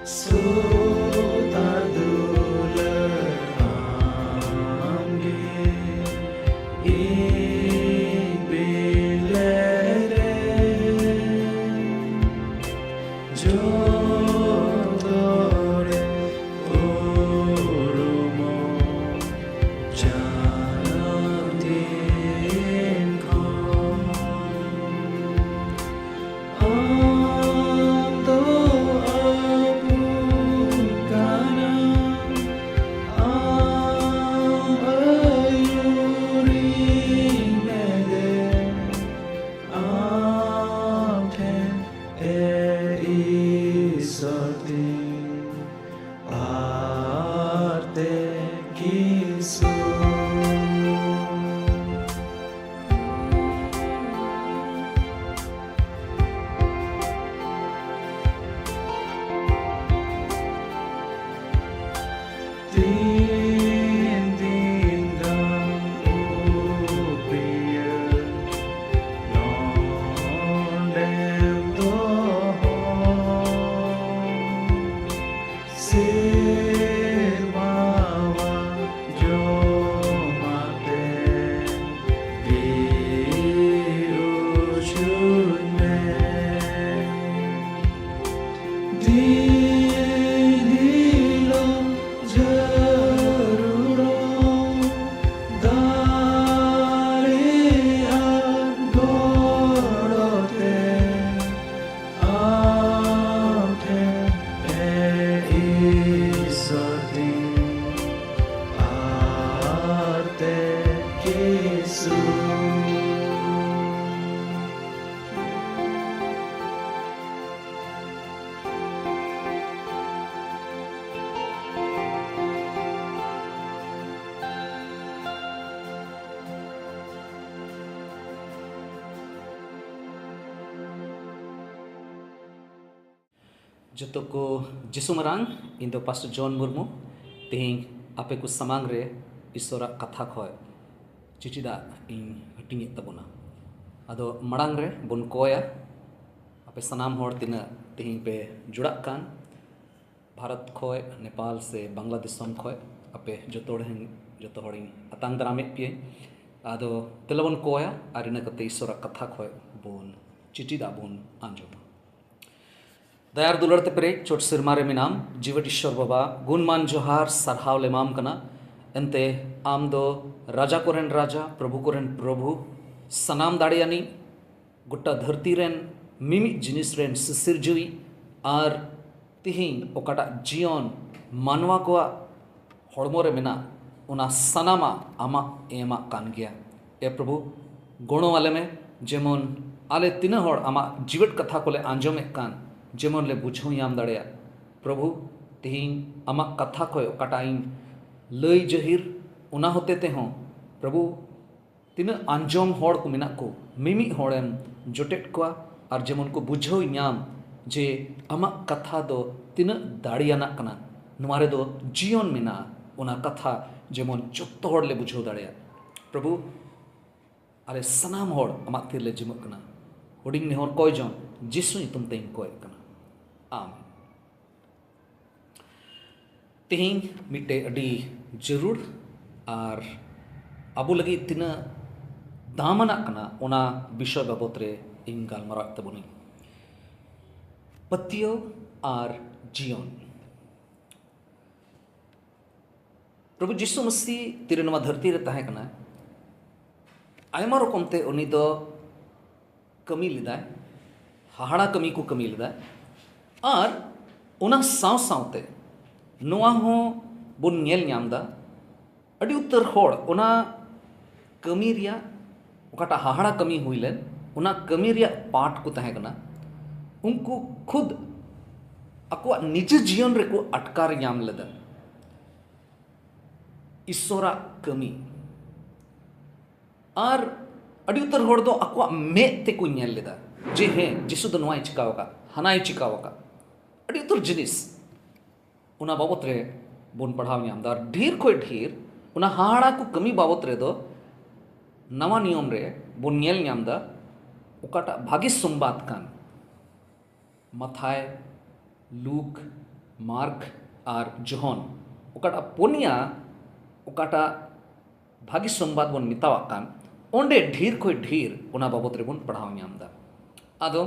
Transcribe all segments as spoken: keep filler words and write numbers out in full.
ᱥᱩᱫᱷᱟ ᱫᱩᱞᱟᱹᱲ ᱟᱢᱜᱮ ᱤᱧ ᱵᱤᱞᱮ ᱨᱮ ᱡᱚᱛᱚ ᱨᱮ ᱩᱨᱩᱢᱚᱜ ᱡᱟᱱᱟᱢ ᱫᱤᱱ ᱠᱷᱚᱱ᱾ ᱟᱢ ᱫᱚ ᱟᱵᱚ ᱠᱟᱱᱟᱢ, ᱟᱢ ᱟᱹᱭᱩᱨᱤᱧ ᱢᱮ ᱫᱮ, ᱟᱢ ᱴᱷᱮᱱ ᱮ ᱤᱥᱚᱨ ᱛᱤᱧ ᱟᱨ ᱛᱮ ᱠᱤᱥᱩ᱾ ᱛᱤᱱ ᱫᱤᱱ ᱜᱟᱱ ᱩᱯᱤᱭᱟᱹ ᱱᱚᱰᱮᱢ ᱫᱚᱦᱚ? ᱥᱮᱨᱢᱟᱣᱟᱜ ᱡᱚᱢᱟᱜ ᱛᱮ ᱵᱤᱨ ᱩᱪᱩᱧ ᱢᱮ᱾ ᱫᱤᱱ ᱦᱤᱞᱳᱜ ᱡᱟᱹᱨᱩᱲᱚᱜ ᱫᱟᱲᱮ ᱟᱨ ᱜᱚᱲᱚ ᱛᱮ ᱟᱢ ᱴᱷᱮᱱ ᱮ ᱤᱥᱚᱨ ᱛᱤᱧ ᱟᱨ ᱛᱮ ᱠᱤᱥᱩ᱾ ᱡᱚᱛᱚ ᱠᱚ ᱡᱤᱥᱩ ᱢᱟᱨᱟᱝ, ᱤᱧ ᱫᱚ ᱯᱟᱥᱴᱚᱨ ᱡᱚᱱ ᱢᱩᱨᱢᱩ᱾ ᱛᱮᱦᱮᱧ ᱟᱯᱮ ᱠᱚ ᱥᱟᱢᱟᱝ ᱨᱮ ᱤᱥᱚᱨᱟᱜ ᱠᱟᱛᱷᱟ ᱠᱷᱚᱡ ᱪᱤᱴᱷᱤ ᱫᱟᱜ ᱤᱧ ᱦᱟᱹᱴᱤᱧᱮᱫ ᱛᱟᱵᱚᱱᱟ᱾ ᱟᱫᱚ ᱢᱟᱲᱟᱝ ᱨᱮ ᱵᱚᱱ ᱠᱚᱭᱟ, ᱟᱯᱮ ᱥᱟᱱᱟᱢ ᱦᱚᱲ ᱛᱤᱱᱟᱹᱜ ᱛᱮᱦᱮᱧ ᱯᱮ ᱡᱩᱲᱟᱜ ᱠᱟᱱ, ᱵᱷᱟᱨᱚᱛ ᱠᱷᱚᱡ, ᱱᱮᱯᱟᱞ ᱥᱮ ᱵᱟᱝᱞᱟ ᱫᱤᱥᱚᱢ ᱠᱷᱚᱡ ᱟᱯᱮ ᱡᱚᱛᱚ ᱦᱚᱲ, ᱡᱚᱛᱚ ᱦᱚᱲᱤᱧ ᱟᱛᱟᱝ ᱫᱟᱨᱟᱢᱮᱫ ᱯᱮᱭᱟᱹᱧ᱾ ᱟᱫᱚ ᱫᱮᱞᱟ ᱵᱚᱱ ᱠᱚᱭᱟ ᱟᱨ ᱤᱱᱟᱹ ᱠᱟᱛᱮ ᱤᱥᱚᱨᱟᱜ ᱠᱟᱛᱷᱟ ᱠᱷᱚᱡ ᱵᱚᱱ ᱪᱤᱴᱤᱫᱟᱜ ᱵᱚᱱ ᱟᱸᱡᱚᱢᱟ᱾ ᱫᱟᱭᱟᱨ ᱫᱩᱞᱟᱹᱲ ᱛᱮ ᱯᱮᱨᱮᱡ ᱪᱚᱴ ᱥᱮᱨᱢᱟ ᱨᱮ ᱢᱮᱱᱟᱢ, ᱡᱤᱣᱮᱫ ᱤᱥᱚᱨ ᱵᱟᱵᱟ, ᱜᱩᱱᱢᱟᱱ ᱡᱚᱦᱟᱨ ᱥᱟᱨᱦᱟᱣ ᱞᱮ ᱮᱢᱟᱢ ᱠᱟᱱᱟ᱾ ᱮᱱᱛᱮ ᱟᱢ ᱫᱚ ᱨᱟᱡᱟ ᱠᱚᱨᱮᱱ ᱨᱟᱡᱟ, ᱯᱨᱚᱵᱷᱩ ᱠᱚᱨᱮᱱ ᱯᱨᱚᱵᱷᱩ, ᱥᱟᱱᱟᱢ ᱫᱟᱲᱮᱭᱟᱱᱤᱡ, ᱜᱚᱴᱟ ᱫᱷᱟᱹᱨᱛᱤ ᱨᱮᱱ ᱢᱤᱢᱤᱫ ᱡᱤᱱᱤᱥ ᱨᱮᱱ ᱥᱤᱥᱤᱨᱡᱟᱹᱣᱤᱡ, ᱟᱨ ᱛᱤᱦᱤᱧ ᱚᱠᱟᱴᱟᱜ ᱡᱤᱭᱚᱱ ᱢᱟᱱᱣᱟ ᱠᱚᱣᱟᱜ ᱦᱚᱲᱢᱚ ᱨᱮ ᱢᱮᱱᱟᱜ, ᱚᱱᱟ ᱥᱟᱱᱟᱢᱟᱜ ᱟᱢᱟᱜ ᱮᱢᱟᱜ ᱠᱟᱱ ᱜᱮᱭᱟ᱾ ᱮ ᱯᱨᱚᱵᱷᱩ, ᱜᱚᱲᱚ ᱟᱞᱮ ᱢᱮ, ᱡᱮᱢᱚᱱ ᱟᱞᱮ ᱛᱤᱱᱟᱹᱜ ᱦᱚᱲ ᱟᱢᱟᱜ ᱡᱤᱣᱮᱫ ᱠᱟᱛᱷᱟ ᱠᱚᱞᱮ ᱟᱸᱡᱚᱢᱮᱫ ᱠᱟᱱ, ᱡᱮᱢᱚᱱ ᱞᱮ ᱵᱩᱡᱷᱟᱹᱣ ᱧᱟᱢ ᱫᱟᱲᱮᱭᱟᱜ᱾ ᱯᱨᱚᱵᱷᱩ, ᱛᱤᱦᱤᱧ ᱟᱢᱟᱜ ᱠᱟᱛᱷᱟ ᱠᱷᱚᱡ ᱚᱠᱟᱴᱟᱜ ᱤᱧ ᱞᱟᱹᱭ ᱡᱟᱹᱦᱤᱨ, ᱚᱱᱟ ᱦᱚᱛᱮ ᱛᱮᱦᱚᱸ ᱯᱨᱚᱵᱷᱩ, ᱛᱤᱱᱟᱹᱜ ᱟᱸᱡᱚᱢ ᱦᱚᱲ ᱠᱚ ᱢᱮᱱᱟᱜ ᱠᱚ, ᱢᱤᱢᱤᱫ ᱦᱚᱲᱮᱢ ᱡᱚᱴᱮᱫ ᱠᱚᱣᱟ ᱟᱨ ᱡᱮᱢᱚᱱ ᱠᱚ ᱵᱩᱡᱷᱟᱹᱣ ᱧᱟᱢ ᱡᱮ ᱟᱢᱟᱜ ᱠᱟᱛᱷᱟ ᱫᱚ ᱛᱤᱱᱟᱹᱜ ᱫᱟᱲᱮᱭᱟᱱᱟᱜ ᱠᱟᱱᱟ, ᱱᱚᱣᱟ ᱨᱮᱫᱚ ᱡᱤᱭᱚᱱ ᱢᱮᱱᱟᱜᱼᱟ᱾ ᱚᱱᱟ ᱠᱟᱛᱷᱟ ᱡᱮᱢᱚᱱ ᱡᱚᱛᱚ ᱦᱚᱲ ᱞᱮ ᱵᱩᱡᱷᱟᱹᱣ ᱫᱟᱲᱮᱭᱟᱜ᱾ ᱯᱨᱚᱵᱷᱩ, ᱟᱞᱮ ᱥᱟᱱᱟᱢ ᱦᱚᱲ ᱟᱢᱟᱜ ᱛᱤ ᱨᱮᱞᱮ ᱡᱤᱢᱟᱹᱜ ᱠᱟᱱᱟ᱾ ᱦᱩᱰᱤᱧ ᱱᱮᱦᱚᱨ ᱠᱚᱭ ᱡᱚᱝ ᱡᱤᱥᱩ ᱧᱩᱛᱩᱢ ᱛᱮᱧ ᱠᱚᱭᱮᱫ ᱠᱟᱱᱟ᱾ ᱟᱢᱮᱱ᱾ ᱛᱮᱦᱮᱧ ᱢᱤᱫᱴᱮᱡ ᱟᱹᱰᱤ ᱡᱟᱹᱨᱩᱲ ᱟᱨ ᱟᱵᱚ ᱞᱟᱹᱜᱤᱫ ᱛᱤᱱᱟᱹᱜ ᱫᱟᱢᱟᱱᱟᱜ ᱠᱟᱱᱟ, ᱚᱱᱟ ᱵᱤᱥᱚᱭ ᱵᱟᱵᱚᱛ ᱨᱮ ᱤᱧ ᱜᱟᱞᱢᱟᱨᱟᱣᱮᱫ ᱛᱟᱵᱚᱱᱟᱹᱧ᱾ ᱯᱟᱹᱛᱭᱟᱹᱣ ᱟᱨ ᱡᱤᱭᱚᱱ᱾ ᱯᱨᱚᱵᱷᱩ ᱡᱤᱥᱩ ᱢᱟᱹᱥᱤ ᱛᱤᱨᱮ ᱱᱚᱣᱟ ᱫᱷᱟᱹᱨᱛᱤ ᱨᱮ ᱛᱟᱦᱮᱸ ᱠᱟᱱᱟ, ᱟᱭᱢᱟ ᱨᱚᱠᱚᱢ ᱛᱮ ᱩᱱᱤ ᱫᱚ ᱠᱟᱹᱢᱤ ᱞᱮᱫᱟᱭ, ᱦᱟᱦᱟᱲᱟ ᱠᱟᱹᱢᱤ ᱠᱚ ᱠᱟᱹᱢᱤ ᱞᱮᱫᱟ᱾ ᱟᱨ ᱚᱱᱟ ᱥᱟᱶ ᱥᱟᱶᱛᱮ ᱱᱚᱣᱟ ᱦᱚᱸ ᱵᱚᱱ ᱧᱮᱞ ᱧᱟᱢ ᱮᱫᱟ, ᱟᱹᱰᱤ ᱩᱛᱟᱹᱨ ᱦᱚᱲ ᱚᱱᱟ ᱠᱟᱹᱢᱤ ᱨᱮᱭᱟᱜ, ᱚᱠᱟᱴᱟᱜ ᱦᱟᱦᱟᱲᱟ ᱠᱟᱹᱢᱤ ᱦᱩᱭ ᱞᱮᱱ, ᱚᱱᱟ ᱠᱟᱹᱢᱤ ᱨᱮᱭᱟᱜ ᱯᱟᱴ ᱠᱚ ᱛᱟᱦᱮᱸ ᱠᱟᱱᱟ᱾ ᱩᱱᱠᱩ ᱠᱷᱩᱫ ᱟᱠᱚᱣᱟᱜ ᱱᱤᱡᱮ ᱡᱤᱭᱚᱱ ᱨᱮᱠᱚ ᱟᱴᱠᱟᱨ ᱧᱟᱢ ᱞᱮᱫᱟ ᱤᱥᱚᱨᱟᱜ ᱠᱟᱹᱢᱤ᱾ ᱟᱨ ᱟᱹᱰᱤ ᱩᱛᱟᱹᱨ ᱦᱚᱲ ᱫᱚ ᱟᱠᱚᱣᱟᱜ ᱢᱮᱫ ᱛᱮᱠᱚ ᱧᱮᱞ ᱞᱮᱫᱟ ᱡᱮ ᱦᱮᱸ, ᱡᱤᱥᱩ ᱫᱚ ᱱᱚᱣᱟᱭ ᱪᱤᱠᱟᱹᱣ ᱟᱠᱟᱫ, ᱦᱟᱱᱟᱭ ᱪᱤᱠᱟᱹᱣ ᱟᱠᱟᱫ᱾ ᱟᱹᱰᱤ ᱩᱛᱟᱹᱨ ᱡᱤᱱᱤᱥ ᱚᱱᱟ ᱵᱟᱵᱚᱛ ᱨᱮ ᱵᱚᱱ ᱯᱟᱲᱦᱟᱣ ᱧᱟᱢ ᱮᱫᱟ᱾ ᱟᱨ ᱰᱷᱮᱨ ᱠᱷᱚᱱ ᱰᱷᱮᱨ ᱚᱱᱟ ᱦᱟᱦᱟᱲᱟ ᱠᱚ ᱠᱟᱹᱢᱤ ᱵᱟᱵᱚᱛ ᱨᱮᱫᱚ ᱱᱟᱣᱟ ᱱᱤᱭᱚᱢ ᱨᱮ ᱵᱚᱱ ᱧᱮᱞ ᱧᱟᱢ ᱮᱫᱟ, ᱚᱠᱟᱴᱟᱜ ᱵᱷᱟᱹᱜᱤ ᱥᱚᱢᱵᱟᱫ ᱠᱟᱱ ᱢᱟᱛᱷᱟᱭ, ᱞᱩᱠ, ᱢᱟᱨᱠ ᱟᱨ ᱡᱳᱦᱚᱱ, ᱚᱠᱟᱴᱟᱜ ᱯᱩᱱᱭᱟ, ᱚᱠᱟᱴᱟᱜ ᱵᱷᱟᱹᱜᱤ ᱥᱚᱢᱵᱟᱫ ᱵᱚᱱ ᱢᱮᱛᱟᱣᱟᱜ ᱠᱟᱱ, ᱚᱸᱰᱮ ᱰᱷᱮᱨ ᱠᱷᱚᱱ ᱰᱷᱮᱨ ᱚᱱᱟ ᱵᱟᱵᱚᱛ ᱨᱮᱵᱚᱱ ᱯᱟᱲᱦᱟᱣ ᱧᱟᱢ ᱮᱫᱟ᱾ ᱟᱫᱚ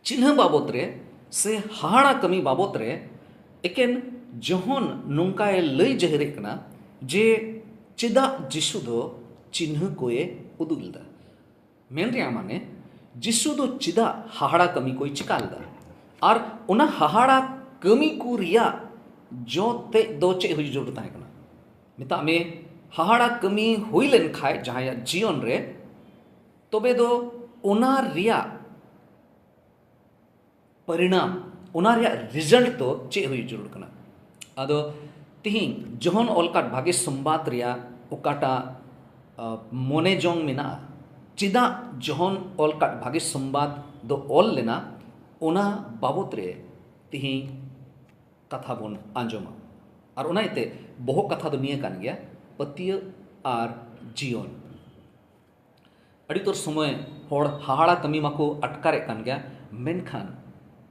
ᱪᱤᱱᱦᱟᱹ ᱵᱟᱵᱚᱛ ᱨᱮ ᱥᱮ ᱦᱟᱦᱟᱲᱟ ᱠᱟᱹᱢᱤ ᱵᱟᱵᱚᱛ ᱨᱮ ᱮᱠᱮᱱ ᱡᱳᱦᱚᱱ ᱱᱚᱝᱠᱟᱭ ᱞᱟᱹᱭ ᱡᱟᱹᱦᱤᱨᱮᱫ ᱠᱟᱱᱟ ᱡᱮ ᱪᱮᱫᱟᱜ ᱡᱤᱥᱩ ᱫᱚ ᱪᱤᱱᱦᱟᱹ ᱠᱚᱭᱮ ᱩᱫᱩᱜ ᱞᱮᱫᱟ᱾ ᱢᱮᱱ ᱨᱮᱭᱟᱜ ᱢᱟᱱᱮ, ᱡᱤᱥᱩ ᱫᱚ ᱪᱮᱫᱟᱜ ᱦᱟᱦᱟᱲᱟ ᱠᱟᱹᱢᱤ ᱠᱚᱭ ᱪᱤᱠᱟ ᱞᱮᱫᱟ? ᱟᱨ ᱚᱱᱟ ᱦᱟᱦᱟᱲᱟ ᱠᱟᱹᱢᱤ ᱠᱚ ᱨᱮᱭᱟᱜ ᱡᱚ ᱛᱮᱫ ᱫᱚ ᱪᱮᱫ ᱦᱩᱭ ᱡᱟᱹᱨᱩᱲ ᱛᱟᱦᱮᱸ ᱠᱟᱱᱟ? ᱢᱮᱛᱟᱜ ᱢᱮ, ᱦᱟᱦᱟᱲᱟ ᱠᱟᱹᱢᱤ ᱦᱩᱭ ᱞᱮᱱ ᱠᱷᱟᱡ ᱡᱟᱦᱟᱸᱭᱟᱜ ᱡᱤᱭᱚᱱ ᱨᱮ, ᱛᱚᱵᱮ ᱫᱚ ᱚᱱᱟ ᱨᱮᱭᱟᱜ ᱯᱚᱨᱤᱱᱟᱢ, ᱚᱱᱟ ᱨᱮᱭᱟᱜ ᱨᱤᱡᱟᱞᱴ ᱫᱚ ᱪᱮᱫ ᱦᱩᱭ ᱡᱟᱹᱨᱩᱲ ᱠᱟᱱᱟ? ᱟᱫᱚ ᱛᱤᱦᱤᱧ ᱡᱳᱦᱚᱱ ᱚᱞ ᱠᱟᱫ ᱵᱷᱟᱜᱮ ᱥᱚᱢᱵᱟᱫ ᱨᱮᱭᱟᱜ ᱚᱠᱟᱴᱟᱜ, ᱟ, ᱢᱚᱱᱮ ᱡᱚᱝ ᱢᱮᱱᱟᱜᱼᱟ, ᱪᱮᱫᱟᱜ ᱡᱳᱦᱚᱱ ᱚᱞ ᱠᱟᱫ ᱵᱷᱟᱜᱮ ᱥᱚᱢᱵᱟᱫ ᱫᱚ ᱚᱞ ᱞᱮᱱᱟ, ᱚᱱᱟ ᱵᱟᱵᱚᱛ ᱨᱮ ᱛᱤᱦᱤᱧ ᱠᱟᱛᱷᱟ ᱵᱚᱱ ᱟᱸᱡᱚᱢᱟ᱾ ᱟᱨ ᱚᱱᱟ ᱤᱭᱟᱹᱛᱮ ᱵᱚᱦᱚᱜ ᱠᱟᱛᱷᱟ ᱫᱚ ᱱᱤᱭᱟᱹ ᱠᱟᱱ ᱜᱮᱭᱟ, ᱯᱟᱹᱛᱭᱟᱹᱣ ᱟᱨ ᱡᱤᱭᱚᱱ᱾ ᱟᱹᱰᱤ ᱩᱛᱟᱹᱨ ᱥᱚᱢᱚᱭ ᱦᱚᱲ ᱦᱟᱦᱟᱲᱟ ᱠᱟᱹᱢᱤ ᱢᱟᱠᱚ ᱟᱴᱠᱟᱨᱮᱫ ᱠᱟᱱ ᱜᱮᱭᱟ, ᱢᱮᱱᱠᱷᱟᱱ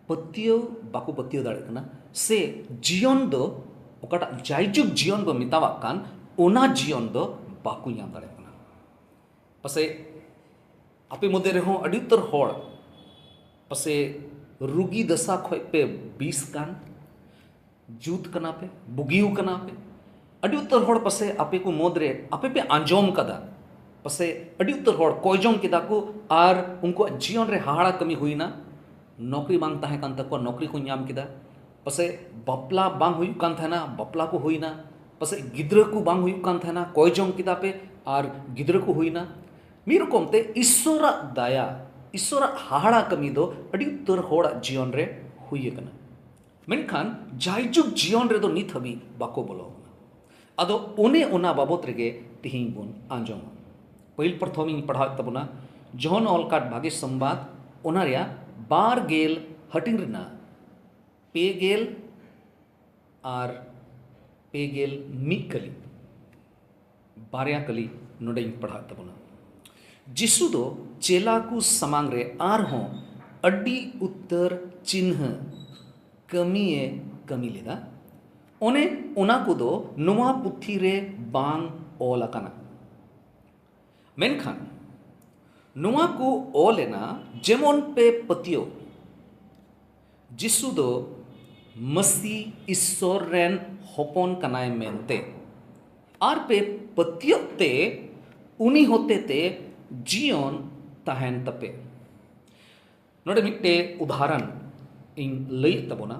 ᱯᱟᱹᱛᱭᱟᱹᱣ ᱵᱟᱠᱚ ᱯᱟᱹᱛᱭᱟᱹᱣ ᱫᱟᱲᱮᱭᱟᱜ ᱠᱟᱱᱟ, ᱥᱮ ᱡᱤᱭᱚᱱ ᱫᱚ, ᱚᱠᱟᱴᱟᱜ ᱡᱟᱭᱡᱩᱜᱽ ᱡᱤᱭᱚᱱ ᱵᱚ ᱢᱮᱛᱟᱣᱟᱜ ᱠᱟᱱ, ᱚᱱᱟ ᱡᱤᱭᱚᱱ ᱫᱚ ᱵᱟᱠᱚ ᱧᱟᱢ ᱫᱟᱲᱮᱭᱟᱜ ᱠᱟᱱᱟ᱾ ᱯᱟᱥᱮᱡ ᱟᱯᱮ ᱢᱚᱫᱽᱫᱷᱮ ᱨᱮᱦᱚᱸ ᱟᱹᱰᱤ ᱩᱛᱟᱹᱨ ᱦᱚᱲ ᱯᱟᱥᱮᱡ ᱨᱩᱜᱤ ᱫᱟᱥᱟ ᱠᱷᱚᱡ ᱯᱮ ᱵᱤᱥ ᱠᱟᱱ, ᱡᱩᱛ ᱠᱟᱱᱟ ᱯᱮ, ᱵᱩᱜᱤᱣ ᱠᱟᱱᱟ ᱯᱮ᱾ ᱟᱹᱰᱤ ᱩᱛᱟᱹᱨ ᱦᱚᱲ ᱯᱟᱥᱮ ᱟᱯᱮ ᱠᱚ ᱢᱩᱫᱽ ᱨᱮ ᱟᱯᱮ ᱯᱮ ᱟᱸᱡᱚᱢ ᱠᱟᱫᱟ, ᱯᱟᱥᱮ ᱟᱹᱰᱤ ᱩᱛᱟᱹᱨ ᱦᱚᱲ ᱠᱚᱭ ᱡᱚᱝ ᱠᱮᱫᱟ ᱠᱚ ᱟᱨ ᱩᱱᱠᱩᱣᱟᱜ ᱡᱤᱭᱚᱱ ᱨᱮ ᱦᱟᱦᱟᱲᱟ ᱠᱟᱹᱢᱤ ᱦᱩᱭᱱᱟ᱾ ᱱᱚᱠᱨᱤ ᱵᱟᱝ ᱛᱟᱦᱮᱸ ᱠᱟᱱ ᱛᱟᱠᱚᱣᱟ, ᱱᱚᱠᱨᱤ ᱠᱚ ᱧᱟᱢ ᱠᱮᱫᱟ᱾ ᱯᱟᱥᱮ ᱵᱟᱯᱞᱟ ᱵᱟᱝ ᱦᱩᱭᱩᱜ ᱠᱟᱱ ᱛᱟᱦᱮᱱᱟ, ᱵᱟᱯᱞᱟ ᱠᱚ ᱦᱩᱭᱱᱟ᱾ ᱯᱟᱥᱮ ᱜᱤᱫᱽᱨᱟᱹ ᱠᱚ ᱵᱟᱝ ᱦᱩᱭᱩᱜ ᱠᱟᱱ ᱛᱟᱦᱮᱱᱟ, ᱠᱚᱭ ᱡᱚᱝ ᱠᱮᱫᱟ ᱯᱮ ᱟᱨ ᱜᱤᱫᱽᱨᱟᱹ ᱠᱚ ᱦᱩᱭᱱᱟ᱾ ᱢᱤᱫ ᱨᱚᱠᱚᱢ ᱛᱮ ᱤᱥᱥᱚᱨᱟᱜ ᱫᱟᱭᱟ, ᱤᱥᱥᱚᱨᱟᱜ ᱦᱟᱦᱟᱲᱟ ᱠᱟᱹᱢᱤ ᱫᱚ ᱟᱹᱰᱤ ᱩᱛᱟᱹᱨ ᱦᱚᱲᱟᱜ ᱡᱤᱭᱚᱱ ᱨᱮ ᱦᱩᱭ ᱟᱠᱟᱱᱟ᱾ ᱢᱮᱱᱠᱷᱟᱱ ᱡᱟᱭᱡᱩᱜᱽ ᱡᱤᱭᱚᱱ ᱨᱮᱫᱚ ᱱᱤᱛ ᱦᱟᱹᱵᱤᱡ ᱵᱟᱠᱚ ᱵᱚᱞᱚ ᱟᱠᱟᱱᱟ᱾ ᱟᱫᱚ ᱚᱱᱮ ᱚᱱᱟ ᱵᱟᱵᱚᱛ ᱨᱮᱜᱮ ᱛᱤᱦᱤᱧ ᱵᱚᱱ ᱟᱸᱡᱚᱢᱟ᱾ ᱯᱟᱹᱦᱤᱞ ᱯᱨᱚᱛᱷᱚᱢ ᱤᱧ ᱯᱟᱲᱦᱟᱣᱮᱫ ᱛᱟᱵᱚᱱᱟ, ᱡᱳᱦᱚᱱ ᱚᱞ ᱠᱟᱫ ᱵᱷᱟᱜᱮ ᱥᱚᱢᱵᱟᱫ, ᱚᱱᱟ ᱨᱮᱭᱟᱜ ᱵᱟᱨ ᱜᱮᱞ ᱦᱟᱹᱴᱤᱧ ᱨᱮᱱᱟᱜ ᱯᱮ ᱜᱮᱞ ᱟᱨ ᱯᱮ ᱜᱮᱞ ᱢᱤᱫ ᱠᱟᱹᱞᱤ᱾ ᱵᱟᱨᱭᱟ ᱠᱟᱹᱞᱤ ᱱᱚᱰᱮᱧ ᱯᱟᱲᱦᱟᱣᱮᱫ ᱛᱟᱵᱚᱱᱟ᱾ ᱡᱤᱥᱩ ᱫᱚ ᱪᱮᱞᱟ ᱠᱚ ᱥᱟᱢᱟᱝ ᱨᱮ ᱟᱨᱦᱚᱸ ᱟᱹᱰᱤ ᱩᱛᱟᱹᱨ ᱪᱤᱱᱦᱟᱹ ᱠᱟᱹᱢᱤᱭᱮ ᱠᱟᱹᱢᱤ ᱞᱮᱫᱟ, ᱚᱱᱮ ᱚᱱᱟ ᱠᱚᱫᱚ ᱱᱚᱣᱟ ᱯᱩᱛᱷᱤ ᱨᱮ ᱵᱟᱝ ᱚᱞ ᱟᱠᱟᱱᱟ᱾ ᱢᱮᱱᱠᱷᱟᱱ ᱱᱚᱣᱟ ᱠᱚ ᱚᱞ ᱮᱱᱟ ᱡᱮᱢᱚᱱ ᱯᱮ ᱯᱟᱹᱛᱭᱟᱹᱣ, ᱡᱤᱥᱩ ᱫᱚ ᱢᱟᱹᱥᱤ ᱤᱥᱥᱚᱨ ᱨᱮᱱ ᱦᱚᱯᱚᱱ ᱠᱟᱱᱟᱭ ᱢᱮᱱᱛᱮ, ᱟᱨ ᱯᱮ ᱯᱟᱹᱛᱭᱟᱹᱜ ᱛᱮ ᱩᱱᱤ ᱦᱚᱛᱮᱛᱮ ᱡᱤᱭᱚᱱ ᱛᱟᱦᱮᱱ ᱛᱟᱯᱮ᱾ ᱱᱚᱰᱮ ᱢᱤᱫᱴᱮᱡ ᱩᱫᱟᱦᱚᱨᱚᱱ ᱤᱧ ᱞᱟᱹᱭᱮᱫ ᱛᱟᱵᱚᱱᱟ᱾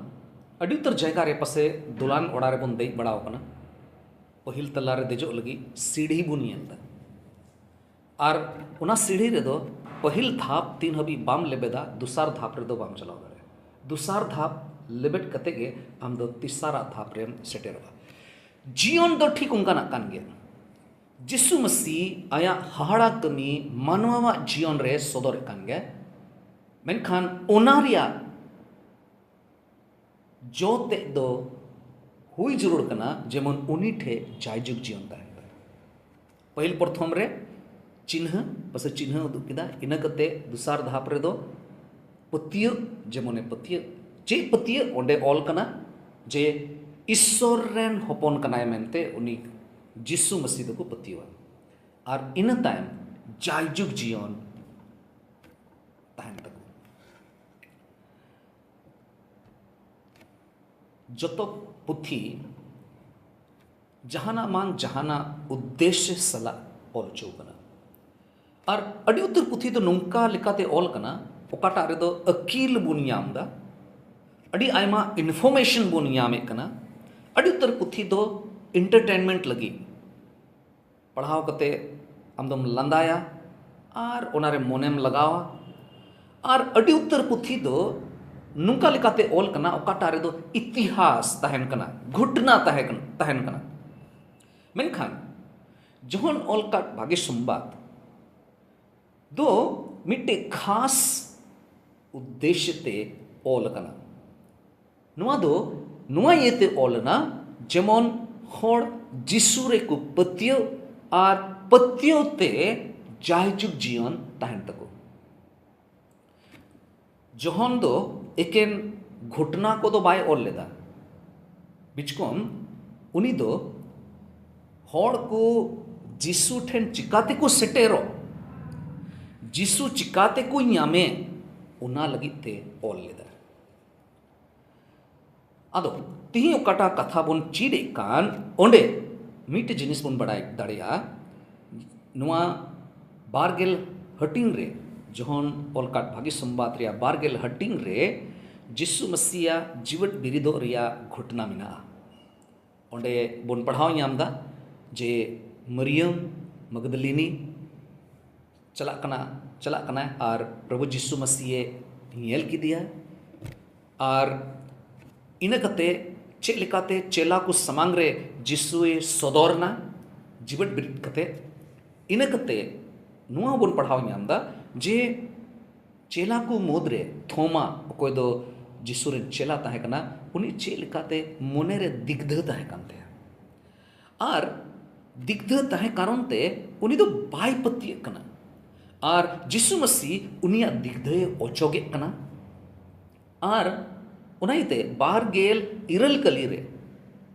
ᱟᱹᱰᱤ ᱩᱛᱟᱹᱨ ᱡᱟᱭᱜᱟ ᱨᱮ ᱯᱟᱥᱮ ᱫᱚᱞᱟᱱ ᱚᱲᱟᱜ ᱨᱮᱵᱚᱱ ᱫᱮᱡ ᱵᱟᱲᱟᱣ ᱟᱠᱟᱱᱟ, ᱯᱟᱹᱦᱤᱞ ᱛᱟᱞᱟ ᱨᱮ ᱫᱮᱡᱚᱜ ᱞᱟᱹᱜᱤᱫ ᱥᱤᱲᱦᱤ ᱵᱚᱱ ᱧᱮᱞ ᱮᱫᱟ᱾ ᱟᱨ ᱚᱱᱟ ᱥᱤᱲᱦᱤ ᱨᱮᱫᱚ ᱯᱟᱹᱦᱤᱞ ᱫᱷᱟᱯ ᱛᱤᱱ ᱦᱟᱹᱵᱤᱡ ᱵᱟᱢ ᱞᱮᱵᱮᱫᱟ, ᱫᱚᱥᱟᱨ ᱫᱷᱟᱯ ᱨᱮᱫᱚ ᱵᱟᱢ ᱪᱟᱞᱟᱣ ᱫᱟᱲᱮᱭᱟᱜᱼᱟ᱾ ᱫᱚᱥᱟᱨ ᱫᱷᱟᱯ ᱞᱮᱵᱮᱫ ᱠᱟᱛᱮ ᱜᱮ ᱟᱢ ᱫᱚ ᱛᱮᱥᱟᱨᱟᱜ ᱫᱷᱟᱯ ᱨᱮᱢ ᱥᱮᱴᱮᱨᱚᱜᱼᱟ᱾ ᱡᱤᱭᱚᱱ ᱫᱚ ᱴᱷᱤᱠ ᱚᱱᱠᱟᱱᱟᱜ ᱠᱟᱱ ᱜᱮᱭᱟ᱾ ᱡᱤᱥᱩ ᱢᱟᱹᱥᱤ ᱟᱭᱟᱜ ᱦᱟᱦᱟᱲᱟ ᱠᱟᱹᱢᱤ ᱢᱟᱱᱣᱟᱣᱟᱜ ᱡᱤᱭᱚᱱ ᱨᱮ ᱥᱚᱫᱚᱨᱮᱫ ᱠᱟᱱ ᱜᱮᱭᱟ, ᱢᱮᱱᱠᱷᱟᱱ ᱚᱱᱟ ᱨᱮᱭᱟᱜ ᱡᱚ ᱛᱮᱫ ᱫᱚ ᱦᱩᱭ ᱡᱟᱹᱨᱩᱲ ᱠᱟᱱᱟ, ᱡᱮᱢᱚᱱ ᱩᱱᱤ ᱴᱷᱮᱡ ᱡᱟᱭᱡᱩᱜᱽ ᱡᱤᱭᱚᱱ ᱛᱟᱦᱮᱱ ᱛᱟᱭ᱾ ᱯᱟᱹᱦᱤᱞ ᱯᱨᱚᱛᱷᱚᱢ ᱨᱮ ᱪᱤᱱᱦᱟᱹ, ᱯᱟᱥᱮ ᱪᱤᱱᱦᱟᱹ ᱩᱫᱩᱜ ᱠᱮᱫᱟ, ᱤᱱᱟᱹ ᱠᱟᱛᱮ ᱫᱚᱥᱟᱨ ᱫᱷᱟᱯ ᱨᱮᱫᱚ ᱯᱟᱹᱛᱭᱟᱹᱜ, ᱡᱮᱢᱚᱱᱮ ᱯᱟᱹᱛᱭᱟᱹᱜ᱾ ᱪᱮᱫ ᱯᱟᱹᱛᱭᱟᱹᱜ? ᱚᱸᱰᱮ ᱚᱞ ᱠᱟᱱᱟ ᱡᱮ ᱤᱥᱥᱚᱨ ᱨᱮᱱ ᱦᱚᱯᱚᱱ ᱠᱟᱱᱟᱭ ᱢᱮᱱᱛᱮ ᱩᱱᱤ ᱡᱤᱥᱩ ᱢᱟᱹᱥᱤ ᱫᱚᱠᱚ ᱯᱟᱹᱛᱭᱟᱹᱣᱟ᱾ ᱟᱨ ᱤᱱᱟᱹ ᱛᱟᱭᱚᱢ ᱡᱟᱭᱡᱩᱜᱽ ᱡᱤᱭᱚᱱ ᱛᱟᱦᱮᱱ ᱛᱟᱠᱚ᱾ ᱡᱚᱛᱚ ᱯᱩᱛᱷᱤ ᱡᱟᱦᱟᱱᱟᱜ ᱵᱟᱝ ᱡᱟᱦᱟᱱᱟᱜ ᱩᱫᱽᱫᱮᱥᱥᱚ ᱥᱟᱞᱟᱜ ᱚᱞ ᱦᱚᱪᱚ ᱠᱟᱱᱟ᱾ ᱟᱨ ᱟᱹᱰᱤ ᱩᱛᱟᱹᱨ ᱯᱩᱛᱷᱤ ᱫᱚ ᱱᱚᱝᱠᱟ ᱞᱮᱠᱟᱛᱮ ᱚᱞ ᱠᱟᱱᱟ, ᱚᱠᱟᱴᱟᱜ ᱨᱮᱫᱚ ᱟᱹᱠᱤᱞ ᱵᱚᱱ ᱧᱟᱢ ᱮᱫᱟ, ᱟᱹᱰᱤ ᱟᱭᱢᱟ information ᱵᱚᱱ ᱧᱟᱢᱮᱫ ᱠᱟᱱᱟ᱾ ᱟᱹᱰᱤ ᱩᱛᱟᱹᱨ ᱯᱩᱛᱷᱤ ᱫᱚ entertainment ᱞᱟᱹᱜᱤᱫ, ᱯᱟᱲᱦᱟᱣ ᱠᱟᱛᱮ ᱟᱢᱫᱚᱢ ᱞᱟᱸᱫᱟᱭᱟ ᱟᱨ ᱚᱱᱟᱨᱮ ᱢᱚᱱᱮᱢ ᱞᱟᱜᱟᱣᱟ᱾ ᱟᱨ ᱟᱹᱰᱤ ᱩᱛᱟᱹᱨ ᱯᱩᱛᱷᱤ ᱫᱚ ᱱᱚᱝᱠᱟ ᱞᱮᱠᱟᱛᱮ ᱚᱞ ᱠᱟᱱᱟ, ᱚᱠᱟᱴᱟᱜ ᱨᱮᱫᱚ ᱤᱛᱤᱦᱟᱥ ᱛᱟᱦᱮᱱ ᱠᱟᱱᱟ, ᱜᱷᱚᱴᱱᱟ ᱛᱟᱦᱮᱸ ᱠᱟᱱ, ᱛᱟᱦᱮᱱ ᱠᱟᱱᱟ᱾ ᱢᱮᱱᱠᱷᱟᱱ ᱡᱚᱦᱚᱱ ᱚᱞ ᱠᱟᱫ ᱵᱷᱟᱜᱮ ᱥᱚᱢᱵᱟᱫ ᱫᱚ ᱢᱤᱫᱴᱮᱡ ᱠᱷᱟᱥ ᱩᱫᱽᱫᱮᱥᱥᱚ ᱛᱮ ᱚᱞ ᱟᱠᱟᱱᱟ᱾ ᱱᱚᱣᱟ ᱫᱚ ᱱᱚᱣᱟ ᱤᱭᱟᱹᱛᱮ ᱚᱞ ᱮᱱᱟ, ᱡᱮᱢᱚᱱ ᱦᱚᱲ ᱡᱤᱥᱩ ᱨᱮᱠᱚ ᱯᱟᱹᱛᱭᱟᱹᱣ ᱟᱨ ᱯᱟᱹᱛᱭᱟᱹᱣ ᱛᱮ ᱡᱟᱭᱡᱩᱜᱽ ᱡᱤᱭᱚᱱ ᱛᱟᱦᱮᱱ ᱛᱟᱠᱚ᱾ ᱡᱚᱦᱚᱱ ᱫᱚ ᱮᱠᱮᱱ ᱜᱷᱚᱴᱱᱟ ᱠᱚᱫᱚ ᱵᱟᱭ ᱚᱞ ᱞᱮᱫᱟ᱾ ᱵᱤᱪᱠᱚᱢ ᱩᱱᱤ ᱫᱚ ᱦᱚᱲ ᱠᱚ ᱡᱤᱥᱩ ᱴᱷᱮᱱ ᱪᱤᱠᱟᱹ ᱛᱮᱠᱚ ᱥᱮᱴᱮᱨᱚᱜ, ᱡᱤᱥᱩ ᱪᱤᱠᱟᱹ ᱛᱮᱠᱚ ᱧᱟᱢᱮ, ᱚᱱᱟ ᱞᱟᱹᱜᱤᱫ ᱛᱮ ᱚᱞ ᱞᱮᱫᱟ᱾ ᱟᱫᱚ ᱛᱤᱦᱤᱧ ᱚᱠᱟᱴᱟᱜ ᱠᱟᱛᱷᱟ ᱵᱚᱱ ᱪᱮᱫ ᱮᱫ ᱠᱟᱱ, ᱚᱸᱰᱮ ᱢᱤᱫᱴᱮᱡ ᱡᱤᱱᱤᱥ ᱵᱚᱱ ᱵᱟᱲᱟᱭ ᱫᱟᱲᱮᱭᱟᱜᱼᱟ᱾ ᱱᱚᱣᱟ ᱵᱟᱨᱜᱮᱞ ᱦᱟᱹᱴᱤᱧ ᱨᱮ, ᱡᱚᱦᱚᱱ ᱚᱞ ᱠᱟᱫ ᱵᱷᱟᱹᱜᱤ ᱥᱚᱢᱵᱟᱫ ᱨᱮᱭᱟᱜ ᱵᱟᱨᱜᱮᱞ ᱦᱟᱹᱴᱤᱧ ᱨᱮ ᱡᱤᱥᱩ ᱢᱟᱹᱥᱤᱭᱟᱜ ᱡᱤᱣᱮᱫ ᱵᱤᱨᱤᱫᱚᱜ ᱨᱮᱭᱟᱜ ᱜᱷᱚᱴᱱᱟ ᱢᱮᱱᱟᱜᱼᱟ᱾ ᱚᱸᱰᱮ ᱵᱚᱱ ᱯᱟᱲᱦᱟᱣ ᱧᱟᱢ ᱮᱫᱟ ᱡᱮ ᱢᱟᱨᱤᱭᱟᱢ ᱢᱟᱜᱽᱫᱟᱞᱤᱱᱤ ᱪᱟᱞᱟᱜ ᱠᱟᱱᱟ, ᱪᱟᱞᱟᱜ ᱠᱟᱱᱟᱭ ᱟᱨ ᱯᱨᱚᱵᱷᱩ ᱡᱤᱥᱩ ᱢᱟᱹᱥᱤᱭᱮ ᱧᱮᱞ ᱠᱮᱫᱮᱭᱟ᱾ ᱟᱨ ᱤᱱᱟᱹ ᱠᱟᱛᱮ ᱪᱮᱫ ᱞᱮᱠᱟᱛᱮ ᱪᱮᱞᱟ ᱠᱚ ᱥᱟᱢᱟᱝ ᱨᱮ ᱡᱤᱥᱩᱭ ᱥᱚᱫᱚᱨ ᱮᱱᱟ ᱡᱤᱣᱮᱫ ᱵᱤᱨᱤᱫ ᱠᱟᱛᱮ, ᱤᱱᱟᱹ ᱠᱟᱛᱮ ᱱᱚᱣᱟ ᱵᱚᱱ ᱯᱟᱲᱦᱟᱣ ᱧᱟᱢ ᱮᱫᱟ ᱡᱮ ᱪᱮᱞᱟ ᱠᱚ ᱢᱩᱫᱽᱨᱮ ᱛᱷᱚᱢᱟ, ᱚᱠᱚᱭ ᱫᱚ ᱡᱤᱥᱩ ᱨᱮᱱ ᱪᱮᱞᱟ ᱛᱟᱦᱮᱸ ᱠᱟᱱᱟ, ᱩᱱᱤ ᱪᱮᱫ ᱞᱮᱠᱟᱛᱮ ᱢᱚᱱᱮᱨᱮ ᱫᱤᱜᱽᱫᱷᱟᱹ ᱛᱟᱦᱮᱸ ᱠᱟᱱ ᱛᱟᱭᱟ᱾ ᱟᱨ ᱫᱤᱜᱽᱫᱷᱟᱹ ᱛᱟᱦᱮᱸ ᱠᱟᱨᱚᱱ ᱛᱮ ᱩᱱᱤ ᱫᱚ ᱵᱟᱭ ᱯᱟᱹᱛᱭᱟᱹᱜ ᱠᱟᱱᱟ᱾ ᱟᱨ ᱡᱤᱥᱩ ᱢᱟᱹᱥᱤ ᱩᱱᱤᱭᱟᱜ ᱫᱤᱜᱽᱫᱷᱟᱹᱭ ᱚᱪᱚᱜᱮᱫ ᱠᱟᱱᱟ᱾ ᱟᱨ ᱚᱱᱟ ᱤᱭᱟᱹᱛᱮ ᱵᱟᱨ ᱜᱮᱞ ᱤᱨᱟᱹᱞ ᱠᱟᱹᱞᱤ ᱨᱮ,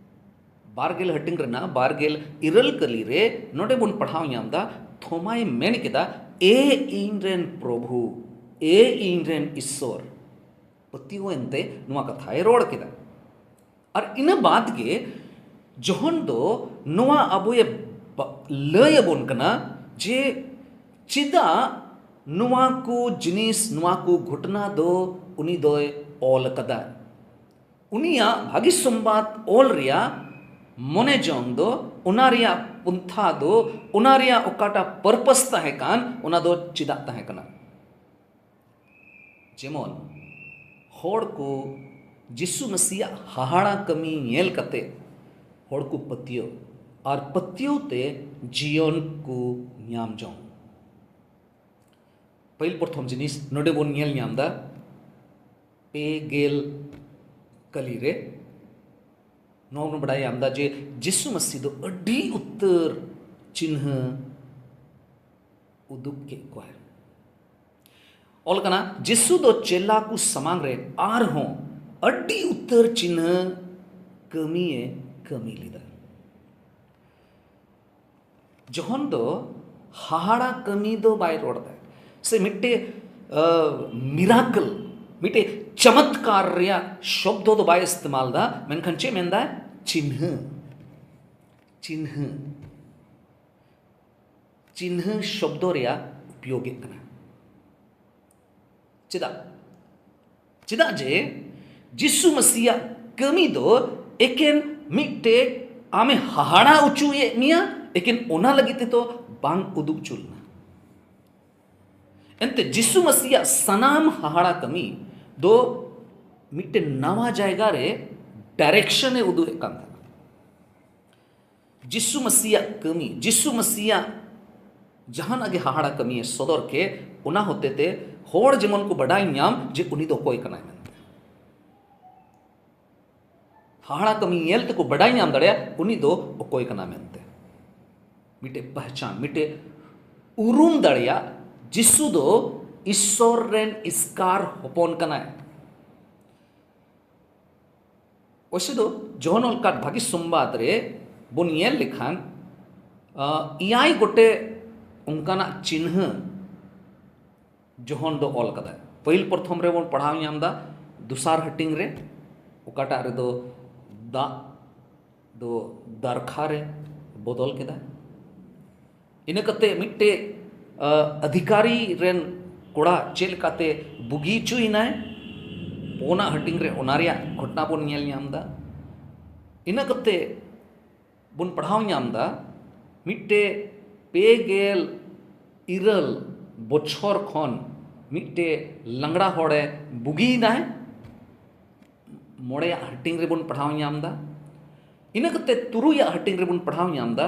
ᱵᱟᱨ ᱜᱮᱞ ᱦᱟᱹᱴᱤᱧ ᱨᱮᱱᱟᱜ ᱵᱟᱨ ᱜᱮᱞ ᱤᱨᱟᱹᱞ ᱠᱟᱹᱞᱤ ᱨᱮ ᱱᱚᱰᱮ ᱵᱚᱱ ᱯᱟᱲᱦᱟᱣ ᱧᱟᱢ ᱮᱫᱟ, ᱛᱷᱚᱢᱟᱭ ᱢᱮᱱ ᱠᱮᱫᱟ, "ᱮ ᱤᱧ ᱨᱮᱱ ᱯᱨᱚᱵᱷᱩ, ᱮ ᱤᱧ ᱨᱮᱱ ᱤᱥᱥᱚᱨ!" ᱯᱟᱹᱛᱭᱟᱹᱣ ᱮᱱᱛᱮ ᱱᱚᱣᱟ ᱠᱟᱛᱷᱟᱭ ᱨᱚᱲ ᱠᱮᱫᱟ᱾ ᱟᱨ ᱤᱱᱟᱹ ᱵᱟᱫᱽ ᱜᱮ ᱡᱚᱦᱚᱱ ᱫᱚ ᱱᱚᱣᱟ ᱟᱵᱚᱭ ᱵᱟ-, ᱞᱟᱹᱭ ᱟᱵᱚᱱ ᱠᱟᱱᱟ ᱡᱮ ᱪᱮᱫᱟᱜ ᱱᱚᱣᱟ ᱠᱚ ᱡᱤᱱᱤᱥ, ᱱᱚᱣᱟ ᱠᱚ ᱜᱷᱚᱴᱱᱟ ᱫᱚ ᱩᱱᱤ ᱫᱚᱭ ᱚᱞ ᱟᱠᱟᱫᱟ᱾ ᱩᱱᱤᱭᱟᱜ ᱵᱷᱟᱹᱜᱤ ᱥᱚᱢᱵᱟᱫ ᱚᱞ ᱨᱮᱭᱟᱜ ᱢᱚᱱᱮ ᱡᱚᱝ ᱫᱚ, ᱚᱱᱟ ᱨᱮᱭᱟᱜ ᱯᱚᱱᱛᱷᱟ ᱫᱚ, ᱚᱱᱟ ᱨᱮᱭᱟᱜ ᱚᱠᱟᱴᱟᱜ purpose ᱛᱟᱦᱮᱸ ᱠᱟᱱ, ᱚᱱᱟ ᱫᱚ ᱪᱮᱫᱟᱜ ᱛᱟᱦᱮᱸ ᱠᱟᱱᱟ? ᱡᱮᱢᱚᱱ ᱦᱚᱲ ᱠᱚ ᱡᱤᱥᱩ ᱢᱟᱹᱥᱤᱭᱟᱜ ᱦᱟᱦᱟᱲᱟ ᱠᱟᱹᱢᱤ ᱧᱮᱞ ᱠᱟᱛᱮ ᱦᱚᱲ ᱠᱚ ᱯᱟᱹᱛᱭᱟᱹᱣ, ᱟᱨ ᱯᱟᱹᱛᱭᱟᱹᱣ ᱛᱮ ᱡᱤᱭᱚᱱ ᱠᱚ ᱧᱟᱢ ᱡᱚᱝ᱾ ᱯᱟᱹᱦᱤᱞ ᱯᱨᱚᱛᱷᱚᱢ ᱡᱤᱱᱤᱥ ᱱᱚᱰᱮ ᱵᱚᱱ ᱧᱮᱞ ᱧᱟᱢ ᱮᱫᱟ, ᱯᱮ ᱜᱮᱞ ᱠᱟᱹᱞᱤ ᱨᱮ ᱱᱚᱣᱟ ᱵᱚᱱ ᱵᱟᱰᱟᱭ ᱧᱟᱢ ᱮᱫᱟ ᱡᱮ ᱡᱤᱥᱩ ᱢᱟᱹᱥᱤ ᱫᱚ ᱟᱹᱰᱤ ᱩᱛᱟᱹᱨ ᱪᱤᱱᱦᱟᱹ ᱩᱫᱩᱜ ᱠᱮᱫ ᱠᱚᱣᱟᱭ᱾ ᱚᱞ ᱠᱟᱱᱟ, ᱡᱤᱥᱩ ᱫᱚ ᱪᱮᱞᱟ ᱠᱚ ᱥᱟᱢᱟᱝ ᱨᱮ ᱟᱨᱦᱚᱸ ᱟᱹᱰᱤ ᱩᱛᱟᱹᱨ ᱪᱤᱱᱦᱟᱹ ᱠᱟᱹᱢᱤᱭᱮ ᱠᱟᱹᱢᱤ ᱞᱮᱫᱟ᱾ ᱡᱚᱦᱚᱱ ᱫᱚ ᱦᱟᱦᱟᱲᱟ ᱠᱟᱹᱢᱤ ᱫᱚ ᱵᱟᱭ ᱨᱚᱲ ᱫᱟᱭ, ᱥᱮ ᱢᱤᱫᱴᱮᱡ ᱢᱤᱨᱟᱠᱞ, ᱢᱤᱫᱴᱮᱡ ᱪᱚᱢᱚᱛᱠᱟᱨ ᱨᱮᱭᱟᱜ ᱥᱚᱵᱫᱚ ᱫᱚ ᱵᱟᱭ ᱤᱥᱛᱮᱢᱟᱞ ᱫᱟ, ᱢᱮᱱᱠᱷᱟᱱ ᱪᱮᱫ ᱢᱮᱱᱫᱟᱭ? ᱪᱤᱱᱦᱟᱹ, ᱪᱤᱱᱦᱟᱹ, ᱪᱤᱱᱦᱟᱹ ᱥᱚᱵᱫᱚ ᱨᱮᱭᱟᱜ ᱩᱯᱭᱳᱜᱮᱫ ᱠᱟᱱᱟ᱾ ᱪᱮᱫᱟᱜ? ᱪᱮᱫᱟᱜ ᱡᱮ ᱡᱤᱥᱩ ᱢᱟᱹᱥᱤᱭᱟᱜ ᱠᱟᱹᱢᱤ ᱫᱚ ᱮᱠᱮᱱ ᱢᱤᱫᱴᱮᱡ ᱟᱢᱮ ᱦᱟᱦᱟᱲᱟ ᱦᱚᱪᱚᱭᱮᱫ ᱢᱮᱭᱟ, ᱮᱠᱮᱱ ᱚᱱᱟ ᱞᱟᱹᱜᱤᱫ ᱛᱮᱫᱚ ᱵᱟᱝ ᱩᱫᱩᱜ ᱦᱚᱪᱚ ᱞᱮᱱᱟ᱾ ᱮᱱᱛᱮ ᱡᱤᱥᱩ ᱢᱟᱹᱥᱤᱭᱟᱜ ᱥᱟᱱᱟᱢ ᱦᱟᱦᱟᱲᱟ ᱠᱟᱹᱢᱤ ᱫᱚ ᱢᱤᱫᱴᱮᱱ ᱱᱟᱣᱟ ᱡᱟᱭᱜᱟ ᱨᱮ ᱰᱟᱭᱨᱮᱠᱥᱚᱱ ᱮ ᱩᱫᱩᱜ ᱮᱫ ᱠᱟᱱ ᱛᱟᱦᱮᱱᱟ᱾ ᱡᱤᱥᱩ ᱢᱟᱹᱥᱤᱭᱟᱜ ᱠᱟᱹᱢᱤ, ᱡᱤᱥᱩ ᱢᱟᱹᱥᱤᱭᱟᱜ ᱡᱟᱦᱟᱱᱟᱜ ᱜᱮ ᱦᱟᱦᱟᱲᱟ ᱠᱟᱹᱢᱤᱭᱮ ᱥᱚᱫᱚᱨ ᱠᱮ, ᱚᱱᱟ ᱦᱚᱛᱮᱛᱮ ᱦᱚᱲ ᱡᱮᱢᱚᱱ ᱠᱚ ᱵᱟᱰᱟᱭ ᱧᱟᱢ ᱡᱮ ᱩᱱᱤ ᱫᱚ ᱚᱠᱚᱭ ᱠᱟᱱᱟᱭ ᱢᱮᱱᱛᱮ᱾ ᱦᱟᱦᱟᱲᱟ ᱠᱟᱹᱢᱤ ᱧᱮᱞ ᱛᱮᱠᱚ ᱵᱟᱰᱟᱭ ᱧᱟᱢ ᱫᱟᱲᱮᱭᱟᱜ ᱩᱱᱤ ᱫᱚ ᱚᱠᱚᱭ ᱠᱟᱱᱟ ᱢᱮᱱᱛᱮ᱾ ᱢᱤᱫᱴᱮᱡ ᱯᱟᱦᱪᱟᱱ, ᱢᱤᱫᱴᱮᱡ ᱩᱨᱩᱢ ᱫᱟᱲᱮᱭᱟᱜ, ᱡᱤᱥᱩ ᱫᱚ ᱤᱥᱥᱚᱨ ᱨᱮᱱ ᱤᱥᱠᱟᱨ ᱦᱚᱯᱚᱱ ᱠᱟᱱᱟᱭ᱾ ᱚᱭᱥᱮ ᱫᱚ ᱡᱚᱦᱚᱱ ᱚᱞ ᱠᱟᱫ ᱵᱷᱟᱹᱜᱤ ᱥᱚᱢᱵᱟᱫ ᱨᱮ ᱵᱚᱱ ᱧᱮᱞ ᱞᱮᱠᱷᱟᱱ, ᱟ, ᱮᱭᱟᱭ ᱜᱚᱴᱮᱡ ᱚᱱᱠᱟᱱᱟᱜ ᱪᱤᱱᱦᱟᱹ ᱡᱚᱦᱚᱱ ᱫᱚ ᱚᱞ ᱠᱟᱫᱟᱭ᱾ ᱯᱟᱹᱦᱤᱞ ᱯᱨᱚᱛᱷᱚᱢ ᱨᱮᱵᱚᱱ ᱯᱟᱲᱦᱟᱣ ᱧᱟᱢ ᱫᱟ, ᱫᱚᱥᱟᱨ ᱦᱟᱹᱴᱤᱧ ᱨᱮ, ᱚᱠᱟᱴᱟᱜ ᱨᱮᱫᱚ ᱫᱟᱜ ᱫᱚ ᱫᱟᱨᱠᱷᱟ ᱨᱮ ᱵᱚᱫᱚᱞ ᱠᱮᱫᱟ᱾ ᱤᱱᱟᱹ ᱠᱟᱛᱮ ᱢᱤᱫᱴᱮᱡ, ᱟ, ᱚᱫᱷᱤᱠᱟᱨᱤ ᱨᱮᱱ ᱠᱚᱲᱟ ᱪᱮᱫ ᱞᱮᱠᱟᱛᱮ ᱵᱩᱜᱤ ᱦᱚᱪᱚᱭᱮᱱᱟᱭ, ᱯᱳᱱᱟᱜ ᱦᱟᱹᱴᱤᱧ ᱨᱮ ᱚᱱᱟ ᱨᱮᱭᱟᱜ ᱜᱷᱚᱴᱚᱱᱟ ᱵᱚᱱ ᱧᱮᱞ ᱧᱟᱢ ᱫᱟ᱾ ᱤᱱᱟᱹ ᱠᱟᱛᱮ ᱵᱚᱱ ᱯᱟᱲᱦᱟᱣ ᱧᱟᱢ ᱫᱟ, ᱢᱤᱫᱴᱮᱡ ᱯᱮ ᱜᱮᱞ ᱤᱨᱟᱹᱞ ᱵᱚᱪᱷᱚᱨ ᱠᱷᱚᱱ ᱢᱤᱫᱴᱮᱡ ᱞᱟᱝᱲᱟ ᱦᱚᱲᱮ ᱵᱩᱜᱤᱭᱮᱱᱟᱭ, ᱢᱚᱬᱮᱭᱟᱜ ᱦᱟᱹᱴᱤᱧ ᱨᱮᱵᱚᱱ ᱯᱟᱲᱦᱟᱣ ᱧᱟᱢ ᱫᱟ᱾ ᱤᱱᱟᱹ ᱠᱟᱛᱮ ᱛᱩᱨᱩᱭᱟᱜ ᱦᱟᱹᱴᱤᱧ ᱨᱮᱵᱚᱱ ᱯᱟᱲᱦᱟᱣ ᱧᱟᱢ ᱫᱟ,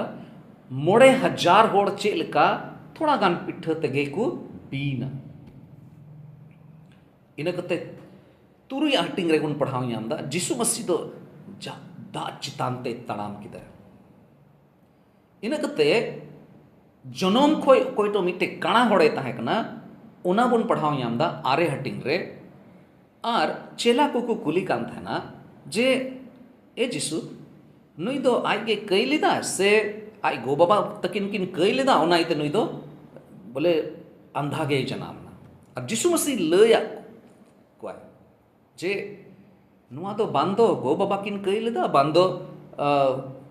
ᱢᱚᱬᱮ ᱦᱟᱡᱟᱨ ᱦᱚᱲ ᱪᱮᱫ ᱞᱮᱠᱟ ᱛᱷᱚᱲᱟ ᱜᱟᱱ ᱯᱤᱴᱷᱟᱹ ᱛᱮᱜᱮ ᱠᱚ ᱵᱤᱭᱮᱱᱟ᱾ ᱤᱱᱟᱹ ᱠᱟᱛᱮ ᱛᱩᱨᱩᱭᱟᱜ ᱦᱟᱹᱴᱤᱧ ᱨᱮᱵᱚᱱ ᱯᱟᱲᱦᱟᱣ ᱧᱟᱢ ᱫᱟ, ᱡᱤᱥᱩ ᱢᱟᱹᱥᱤ ᱫᱚ ᱡᱟ-, ᱫᱟᱜ ᱪᱮᱛᱟᱱ ᱛᱮ ᱛᱟᱲᱟᱢ ᱠᱮᱫᱟ᱾ ᱤᱱᱟᱹ ᱠᱟᱛᱮ ᱡᱚᱱᱚᱢ ᱠᱷᱚᱡ ᱚᱠᱚᱭ ᱫᱚ ᱢᱤᱫᱴᱮᱡ ᱠᱟᱬᱟ ᱦᱚᱲᱮ ᱛᱟᱦᱮᱸ ᱠᱟᱱᱟ, ᱚᱱᱟ ᱵᱚᱱ ᱯᱟᱲᱦᱟᱣ ᱧᱟᱢ ᱫᱟ ᱟᱨᱮ ᱦᱟᱹᱴᱤᱧ ᱨᱮ᱾ ᱟᱨ ᱪᱮᱞᱟ ᱠᱚᱠᱚ ᱠᱩᱞᱤ ᱠᱟᱱ ᱛᱟᱦᱮᱱᱟ ᱡᱮ, "ᱮ ᱡᱤᱥᱩ, ᱱᱩᱭ ᱫᱚ ᱟᱡ ᱜᱮ ᱠᱟᱹᱭ ᱞᱮᱫᱟ ᱥᱮ ᱟᱡ ᱜᱚ-ᱵᱟᱵᱟ ᱛᱟᱹᱠᱤᱱ ᱠᱤᱱ ᱠᱟᱹᱭ ᱞᱮᱫᱟ, ᱚᱱᱟ ᱤᱭᱟᱹᱛᱮ ᱱᱩᱭ ᱫᱚ ᱵᱚᱞᱮ ᱟᱸᱫᱷᱟ ᱜᱮᱭ ᱡᱟᱱᱟᱢ ᱮᱱᱟ?" ᱟᱨ ᱡᱤᱥᱩ ᱢᱟᱹᱥᱤ ᱞᱟᱹᱭᱟᱫ ᱠᱚᱣᱟᱭ ᱡᱮ, "ᱱᱚᱣᱟ ᱫᱚ ᱵᱟᱝ ᱫᱚ ᱜᱚ-ᱵᱟᱵᱟ ᱠᱤᱱ ᱠᱟᱹᱭ ᱞᱮᱫᱟ, ᱵᱟᱝ ᱫᱚ, ᱟ,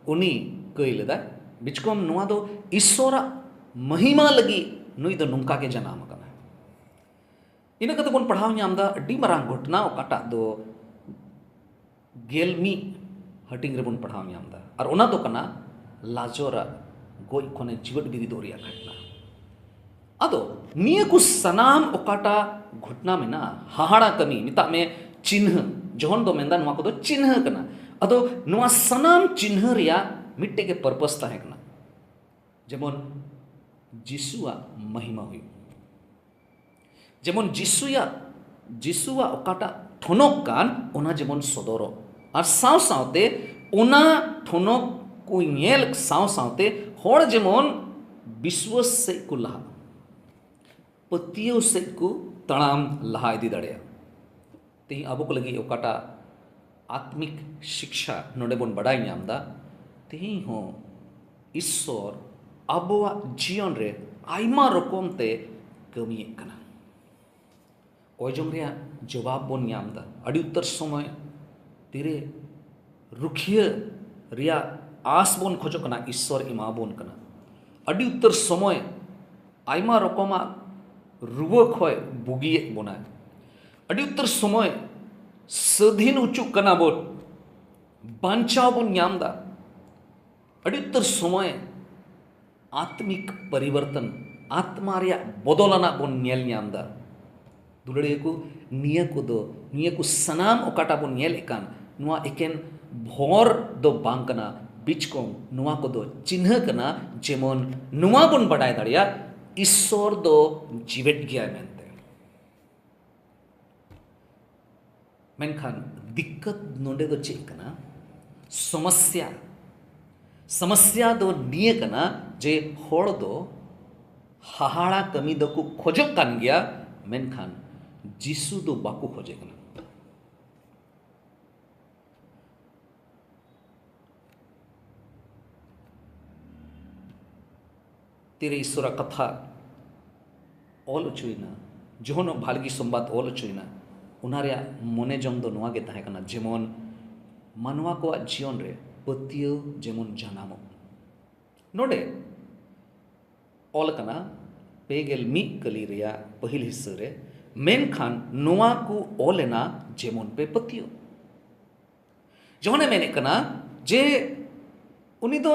ᱩᱱᱤ ᱠᱟᱹᱭ ᱞᱮᱫᱟᱭ᱾ ᱵᱤᱪᱠᱚᱢ ᱱᱚᱣᱟ ᱫᱚ ᱤᱥᱥᱚᱨᱟᱜ ᱢᱟᱹᱦᱤᱢᱟ ᱞᱟᱹᱜᱤᱫ ᱱᱩᱭ ᱫᱚ ᱱᱚᱝᱠᱟ ᱜᱮ ᱡᱟᱱᱟᱢ ᱟᱠᱟᱱᱟᱭ᱾" ᱤᱱᱟᱹ ᱠᱟᱛᱮ ᱵᱚᱱ ᱯᱟᱲᱦᱟᱣ ᱧᱟᱢ ᱮᱫᱟ ᱟᱹᱰᱤ ᱢᱟᱨᱟᱝ ᱜᱷᱚᱴᱱᱟ, ᱚᱠᱟᱴᱟᱜ ᱫᱚ ᱜᱮᱞ ᱢᱤᱫ ᱦᱟᱹᱴᱤᱧ ᱨᱮᱵᱚᱱ ᱯᱟᱲᱦᱟᱣ ᱧᱟᱢ ᱮᱫᱟ, ᱟᱨ ᱚᱱᱟ ᱫᱚ ᱠᱟᱱᱟ ᱞᱟᱡᱚᱨᱟᱜ ᱜᱚᱡ ᱠᱷᱚᱱᱮ ᱡᱤᱣᱮᱫ ᱵᱮᱨᱮᱫᱚᱜ ᱨᱮᱭᱟᱜ ᱜᱷᱚᱴᱱᱟ᱾ ᱟᱫᱚ ᱱᱤᱭᱟᱹ ᱠᱚ ᱥᱟᱱᱟᱢ ᱚᱠᱟᱴᱟᱜ ᱜᱷᱚᱴᱱᱟ ᱢᱮᱱᱟᱜᱼᱟ, ᱦᱟᱦᱟᱲᱟ ᱠᱟᱹᱢᱤ, ᱢᱮᱛᱟᱜ ᱢᱮ ᱪᱤᱱᱦᱟᱹ, ᱡᱚᱦᱚᱱ ᱫᱚ ᱢᱮᱱᱫᱟ ᱱᱚᱣᱟ ᱠᱚᱫᱚ ᱪᱤᱱᱦᱟᱹ ᱠᱟᱱᱟ᱾ ᱟᱫᱚ ᱱᱚᱣᱟ ᱥᱟᱱᱟᱢ ᱪᱤᱱᱦᱟᱹ ᱨᱮᱭᱟᱜ ᱢᱤᱫᱴᱮᱡ ᱜᱮ ᱯᱟᱨᱯᱟᱥ ᱛᱟᱦᱮᱸ ᱠᱟᱱᱟ, ᱡᱮᱢᱚᱱ ᱡᱤᱥᱩᱣᱟᱜ ᱢᱚᱦᱤᱢᱟ ᱦᱩᱭᱩᱜ, ᱡᱮᱢᱚᱱ ᱡᱤᱥᱩᱭᱟᱜ, ᱡᱤᱥᱩᱣᱟᱜ ᱚᱠᱟᱴᱟᱜ ᱴᱷᱚᱱᱚᱠ ᱠᱟᱱ, ᱚᱱᱟ ᱡᱮᱢᱚᱱ ᱥᱚᱫᱚᱨᱚᱜ, ᱟᱨ ᱥᱟᱶ ᱥᱟᱶᱛᱮ ᱚᱱᱟ ᱴᱷᱚᱱᱚᱠ ᱠᱚ ᱧᱮᱞ ᱥᱟᱶ ᱥᱟᱶᱛᱮ ᱦᱚᱲ ᱡᱮᱢᱚᱱ ᱵᱤᱥᱣᱟᱥ ᱥᱮᱫ ᱠᱚ ᱞᱟᱦᱟ, ᱯᱟᱹᱛᱭᱟᱹᱣ ᱥᱮᱫ ᱠᱚ ᱛᱟᱲᱟᱢ ᱞᱟᱦᱟ ᱤᱫᱤ ᱫᱟᱲᱮᱭᱟᱜᱼᱟ᱾ ᱛᱮᱦᱮᱧ ᱟᱵᱚ ᱠᱚ ᱞᱟᱹᱜᱤᱫ ᱚᱠᱟᱴᱟᱜ ᱟᱛᱢᱤᱠ ᱥᱤᱠᱷᱟ ᱱᱚᱰᱮ ᱵᱚᱱ ᱵᱟᱰᱟᱭ ᱧᱟᱢ ᱮᱫᱟ, ᱛᱮᱦᱮᱧ ᱦᱚᱸ ᱤᱥᱥᱚᱨ ᱟᱵᱚᱣᱟᱜ ᱡᱤᱭᱚᱱ ᱨᱮ ᱟᱭᱢᱟ ᱨᱚᱠᱚᱢ ᱛᱮ ᱠᱟᱹᱢᱤᱭᱮᱫ ᱠᱟᱱᱟ᱾ ᱚᱡᱚᱢ ᱨᱮᱭᱟᱜ ᱡᱚᱵᱟᱵ ᱵᱚᱱ ᱧᱟᱢ ᱮᱫᱟ᱾ ᱟᱹᱰᱤ ᱩᱛᱟᱹᱨ ᱥᱚᱢᱚᱭ ᱛᱤᱨᱮ ᱨᱩᱠᱷᱤᱭᱟᱹ ᱨᱮᱭᱟᱜ ᱟᱸᱥ ᱵᱚᱱ ᱠᱷᱚᱡᱚᱜ ᱠᱟᱱᱟ, ᱤᱥᱥᱚᱨ ᱮᱢᱟᱵᱚᱱ ᱠᱟᱱᱟ᱾ ᱟᱹᱰᱤ ᱩᱛᱟᱹᱨ ᱥᱚᱢᱚᱭ ᱟᱭᱢᱟ ᱨᱚᱠᱚᱢᱟᱜ ᱨᱩᱣᱟᱹ ᱠᱷᱚᱡ ᱵᱩᱜᱤᱭᱮᱫ ᱵᱚᱱᱟᱭ᱾ ᱟᱹᱰᱤ ᱩᱛᱟᱹᱨ ᱥᱚᱢᱚᱭ ᱥᱟᱹᱫᱷᱤᱱ ᱚᱪᱚᱜ ᱠᱟᱱᱟ ᱵᱚᱱ, ᱵᱟᱧᱪᱟᱣ ᱵᱚᱱ ᱧᱟᱢ ᱮᱫᱟ᱾ ᱟᱹᱰᱤ ᱩᱛᱟᱹᱨ ᱥᱚᱢᱚᱭ ᱟᱛᱢᱤᱠ ᱯᱚᱨᱤᱵᱚᱨᱛᱚᱱ, ᱟᱛᱢᱟ ᱨᱮᱭᱟᱜ ᱵᱚᱫᱚᱞ ᱟᱱᱟᱜ ᱵᱚᱱ ᱧᱮᱞ ᱧᱟᱢ ᱮᱫᱟ᱾ ᱫᱩᱞᱟᱹᱲᱤᱭᱟᱹ ᱠᱚ, ᱱᱤᱭᱟᱹ ᱠᱚᱫᱚ, ᱱᱤᱭᱟᱹ ᱠᱚ ᱥᱟᱱᱟᱢ ᱚᱠᱟᱴᱟᱜ ᱵᱚᱱ ᱧᱮᱞᱮᱫ ᱠᱟᱱ, ᱱᱚᱣᱟ ᱮᱠᱮᱱ ᱵᱷᱚᱨ ᱫᱚ ᱵᱟᱝ ᱠᱟᱱᱟ, ᱵᱤᱪᱠᱚᱢ ᱱᱚᱣᱟ ᱠᱚᱫᱚ ᱪᱤᱱᱦᱟᱹ ᱠᱟᱱᱟ, ᱡᱮᱢᱚᱱ ᱱᱚᱣᱟ ᱵᱚᱱ ᱵᱟᱰᱟᱭ ᱫᱟᱲᱮᱭᱟᱜ, ᱤᱥᱥᱚᱨ ᱫᱚ ᱡᱤᱣᱮᱫ ᱜᱮᱭᱟᱭ ᱢᱮᱱᱛᱮ᱾ ᱢᱮᱱᱠᱷᱟᱱ ᱫᱤᱠᱠᱟᱛ ᱱᱚᱰᱮ ᱫᱚ ᱪᱮᱫ ᱠᱟᱱᱟ? ᱥᱚᱢᱚᱥᱥᱟ, ᱥᱚᱢᱚᱥᱥᱟ ᱫᱚ ᱱᱤᱭᱟᱹ ᱠᱟᱱᱟ ᱡᱮ ᱦᱚᱲ ᱫᱚ ᱦᱟᱦᱟᱲᱟ ᱠᱟᱹᱢᱤ ᱫᱚᱠᱚ ᱠᱷᱚᱡᱚᱜ ᱠᱟᱱ ᱜᱮᱭᱟ, ᱢᱮᱱᱠᱷᱟᱱ ᱡᱤᱥᱩ ᱫᱚ ᱵᱟᱠᱚ ᱠᱷᱚᱡᱮ ᱠᱟᱱᱟ᱾ ᱛᱤᱨᱮ ᱤᱥᱚᱨᱟᱜ ᱠᱟᱛᱷᱟ ᱚᱞ ᱦᱚᱪᱚᱭᱮᱱᱟ, ᱡᱚᱠᱷᱚᱱ ᱵᱷᱟᱞᱜᱤ ᱥᱚᱢᱵᱟᱫ ᱚᱞ ᱦᱚᱪᱚᱭᱮᱱᱟ, ᱚᱱᱟ ᱨᱮᱭᱟᱜ ᱢᱚᱱᱮ ᱡᱚᱝ ᱫᱚ ᱱᱚᱣᱟ ᱜᱮ ᱛᱟᱦᱮᱸ ᱠᱟᱱᱟ, ᱡᱮᱢᱚᱱ ᱢᱟᱱᱣᱟ ᱠᱚᱣᱟᱜ ᱡᱤᱭᱚᱱ ᱨᱮ ᱯᱟᱹᱛᱭᱟᱹᱣ ᱡᱮᱢᱚᱱ ᱡᱟᱱᱟᱢᱚᱜ᱾ ᱱᱚᱰᱮ ᱚᱞ ᱠᱟᱱᱟ ᱯᱮ ᱜᱮᱞ ᱢᱤᱫ ᱠᱟᱹᱞᱤ ᱨᱮᱭᱟᱜ ᱯᱟᱹᱦᱤᱞ ᱦᱤᱥᱥᱟᱹ ᱨᱮ, ᱢᱮᱱᱠᱷᱟᱱ ᱱᱚᱣᱟ ᱠᱚ ᱚᱞ ᱮᱱᱟ ᱡᱮᱢᱚᱱ ᱯᱮ ᱯᱟᱹᱛᱭᱟᱹᱣ᱾ ᱡᱚᱠᱷᱚᱱᱮ ᱢᱮᱱᱮᱫ ᱠᱟᱱᱟ ᱡᱮ ᱩᱱᱤ ᱫᱚ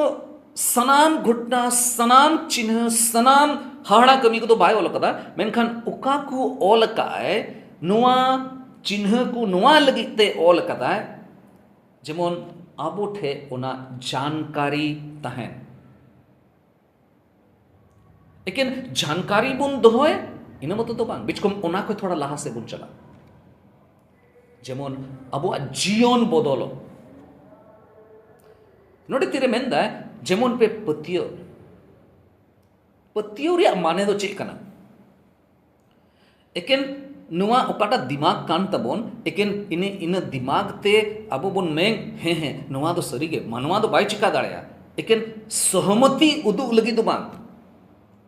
ᱥᱟᱱᱟᱢ ᱜᱷᱚᱴᱱᱟ, ᱥᱟᱱᱟᱢ ᱪᱤᱱᱦᱟᱹ, ᱥᱟᱱᱟᱢ ᱦᱟᱦᱟᱲᱟ ᱠᱟᱹᱢᱤ ᱠᱚᱫᱚ ᱵᱟᱭ ᱚᱞ ᱟᱠᱟᱫᱟ, ᱢᱮᱱᱠᱷᱟᱱ ᱚᱠᱟ ᱠᱚ ᱚᱞ ᱟᱠᱟᱫ ᱟᱭ, ᱱᱚᱣᱟ ᱪᱤᱱᱦᱟᱹ ᱠᱚ ᱱᱚᱣᱟ ᱞᱟᱹᱜᱤᱫ ᱛᱮ ᱚᱞ ᱟᱠᱟᱫᱟᱭ, ᱡᱮᱢᱚᱱ ᱟᱵᱚ ᱴᱷᱮᱱ ᱚᱱᱟ ᱡᱟᱱᱠᱟᱨᱤ ᱛᱟᱦᱮᱱ᱾ ᱮᱠᱮᱱ ᱡᱟᱱᱠᱟᱨᱤ ᱵᱚᱱ ᱫᱚᱦᱚᱭ, ᱤᱱᱟᱹ ᱢᱚᱛᱚ ᱫᱚ ᱵᱟᱝ, ᱵᱤᱪᱠᱚᱢ ᱚᱱᱟ ᱠᱷᱚᱱ ᱛᱷᱚᱲᱟ ᱞᱟᱦᱟ ᱥᱮᱫ ᱵᱚᱱ ᱪᱟᱞᱟᱜ, ᱡᱮᱢᱚᱱ ᱟᱵᱚᱣᱟᱜ ᱡᱤᱭᱚᱱ ᱵᱚᱫᱚᱞᱚᱜ᱾ ᱱᱚᱰᱮ ᱛᱤᱨᱮ ᱢᱮᱱᱫᱟᱭ ᱡᱮᱢᱚᱱ ᱯᱮ ᱯᱟᱹᱛᱭᱟᱹᱣ᱾ ᱯᱟᱹᱛᱭᱟᱹᱣ ᱨᱮᱭᱟᱜ ᱢᱟᱱᱮ ᱫᱚ ᱪᱮᱫ ᱠᱟᱱᱟ? ᱮᱠᱮᱱ ᱱᱚᱣᱟ ᱚᱠᱟᱴᱟᱜ ᱫᱤᱢᱟᱜᱽ ᱠᱟᱱ ᱛᱟᱵᱚᱱ, ᱮᱠᱮᱱ ᱤᱱᱟᱹ, ᱤᱱᱟᱹ ᱫᱤᱢᱟᱜᱽ ᱛᱮ ᱟᱵᱚ ᱵᱚᱱ ᱢᱮᱱ, "ᱦᱮᱸ, ᱦᱮᱸ, ᱱᱚᱣᱟ ᱫᱚ ᱥᱟᱹᱨᱤᱜᱮ, ᱢᱟᱱᱣᱟ ᱫᱚ ᱵᱟᱭ ᱪᱤᱠᱟ ᱫᱟᱲᱮᱭᱟᱜᱼᱟ", ᱮᱠᱮᱱ ᱥᱚᱦᱚᱢᱚᱛᱤ ᱩᱫᱩᱜ ᱞᱟᱹᱜᱤᱫ ᱫᱚ ᱵᱟᱝ,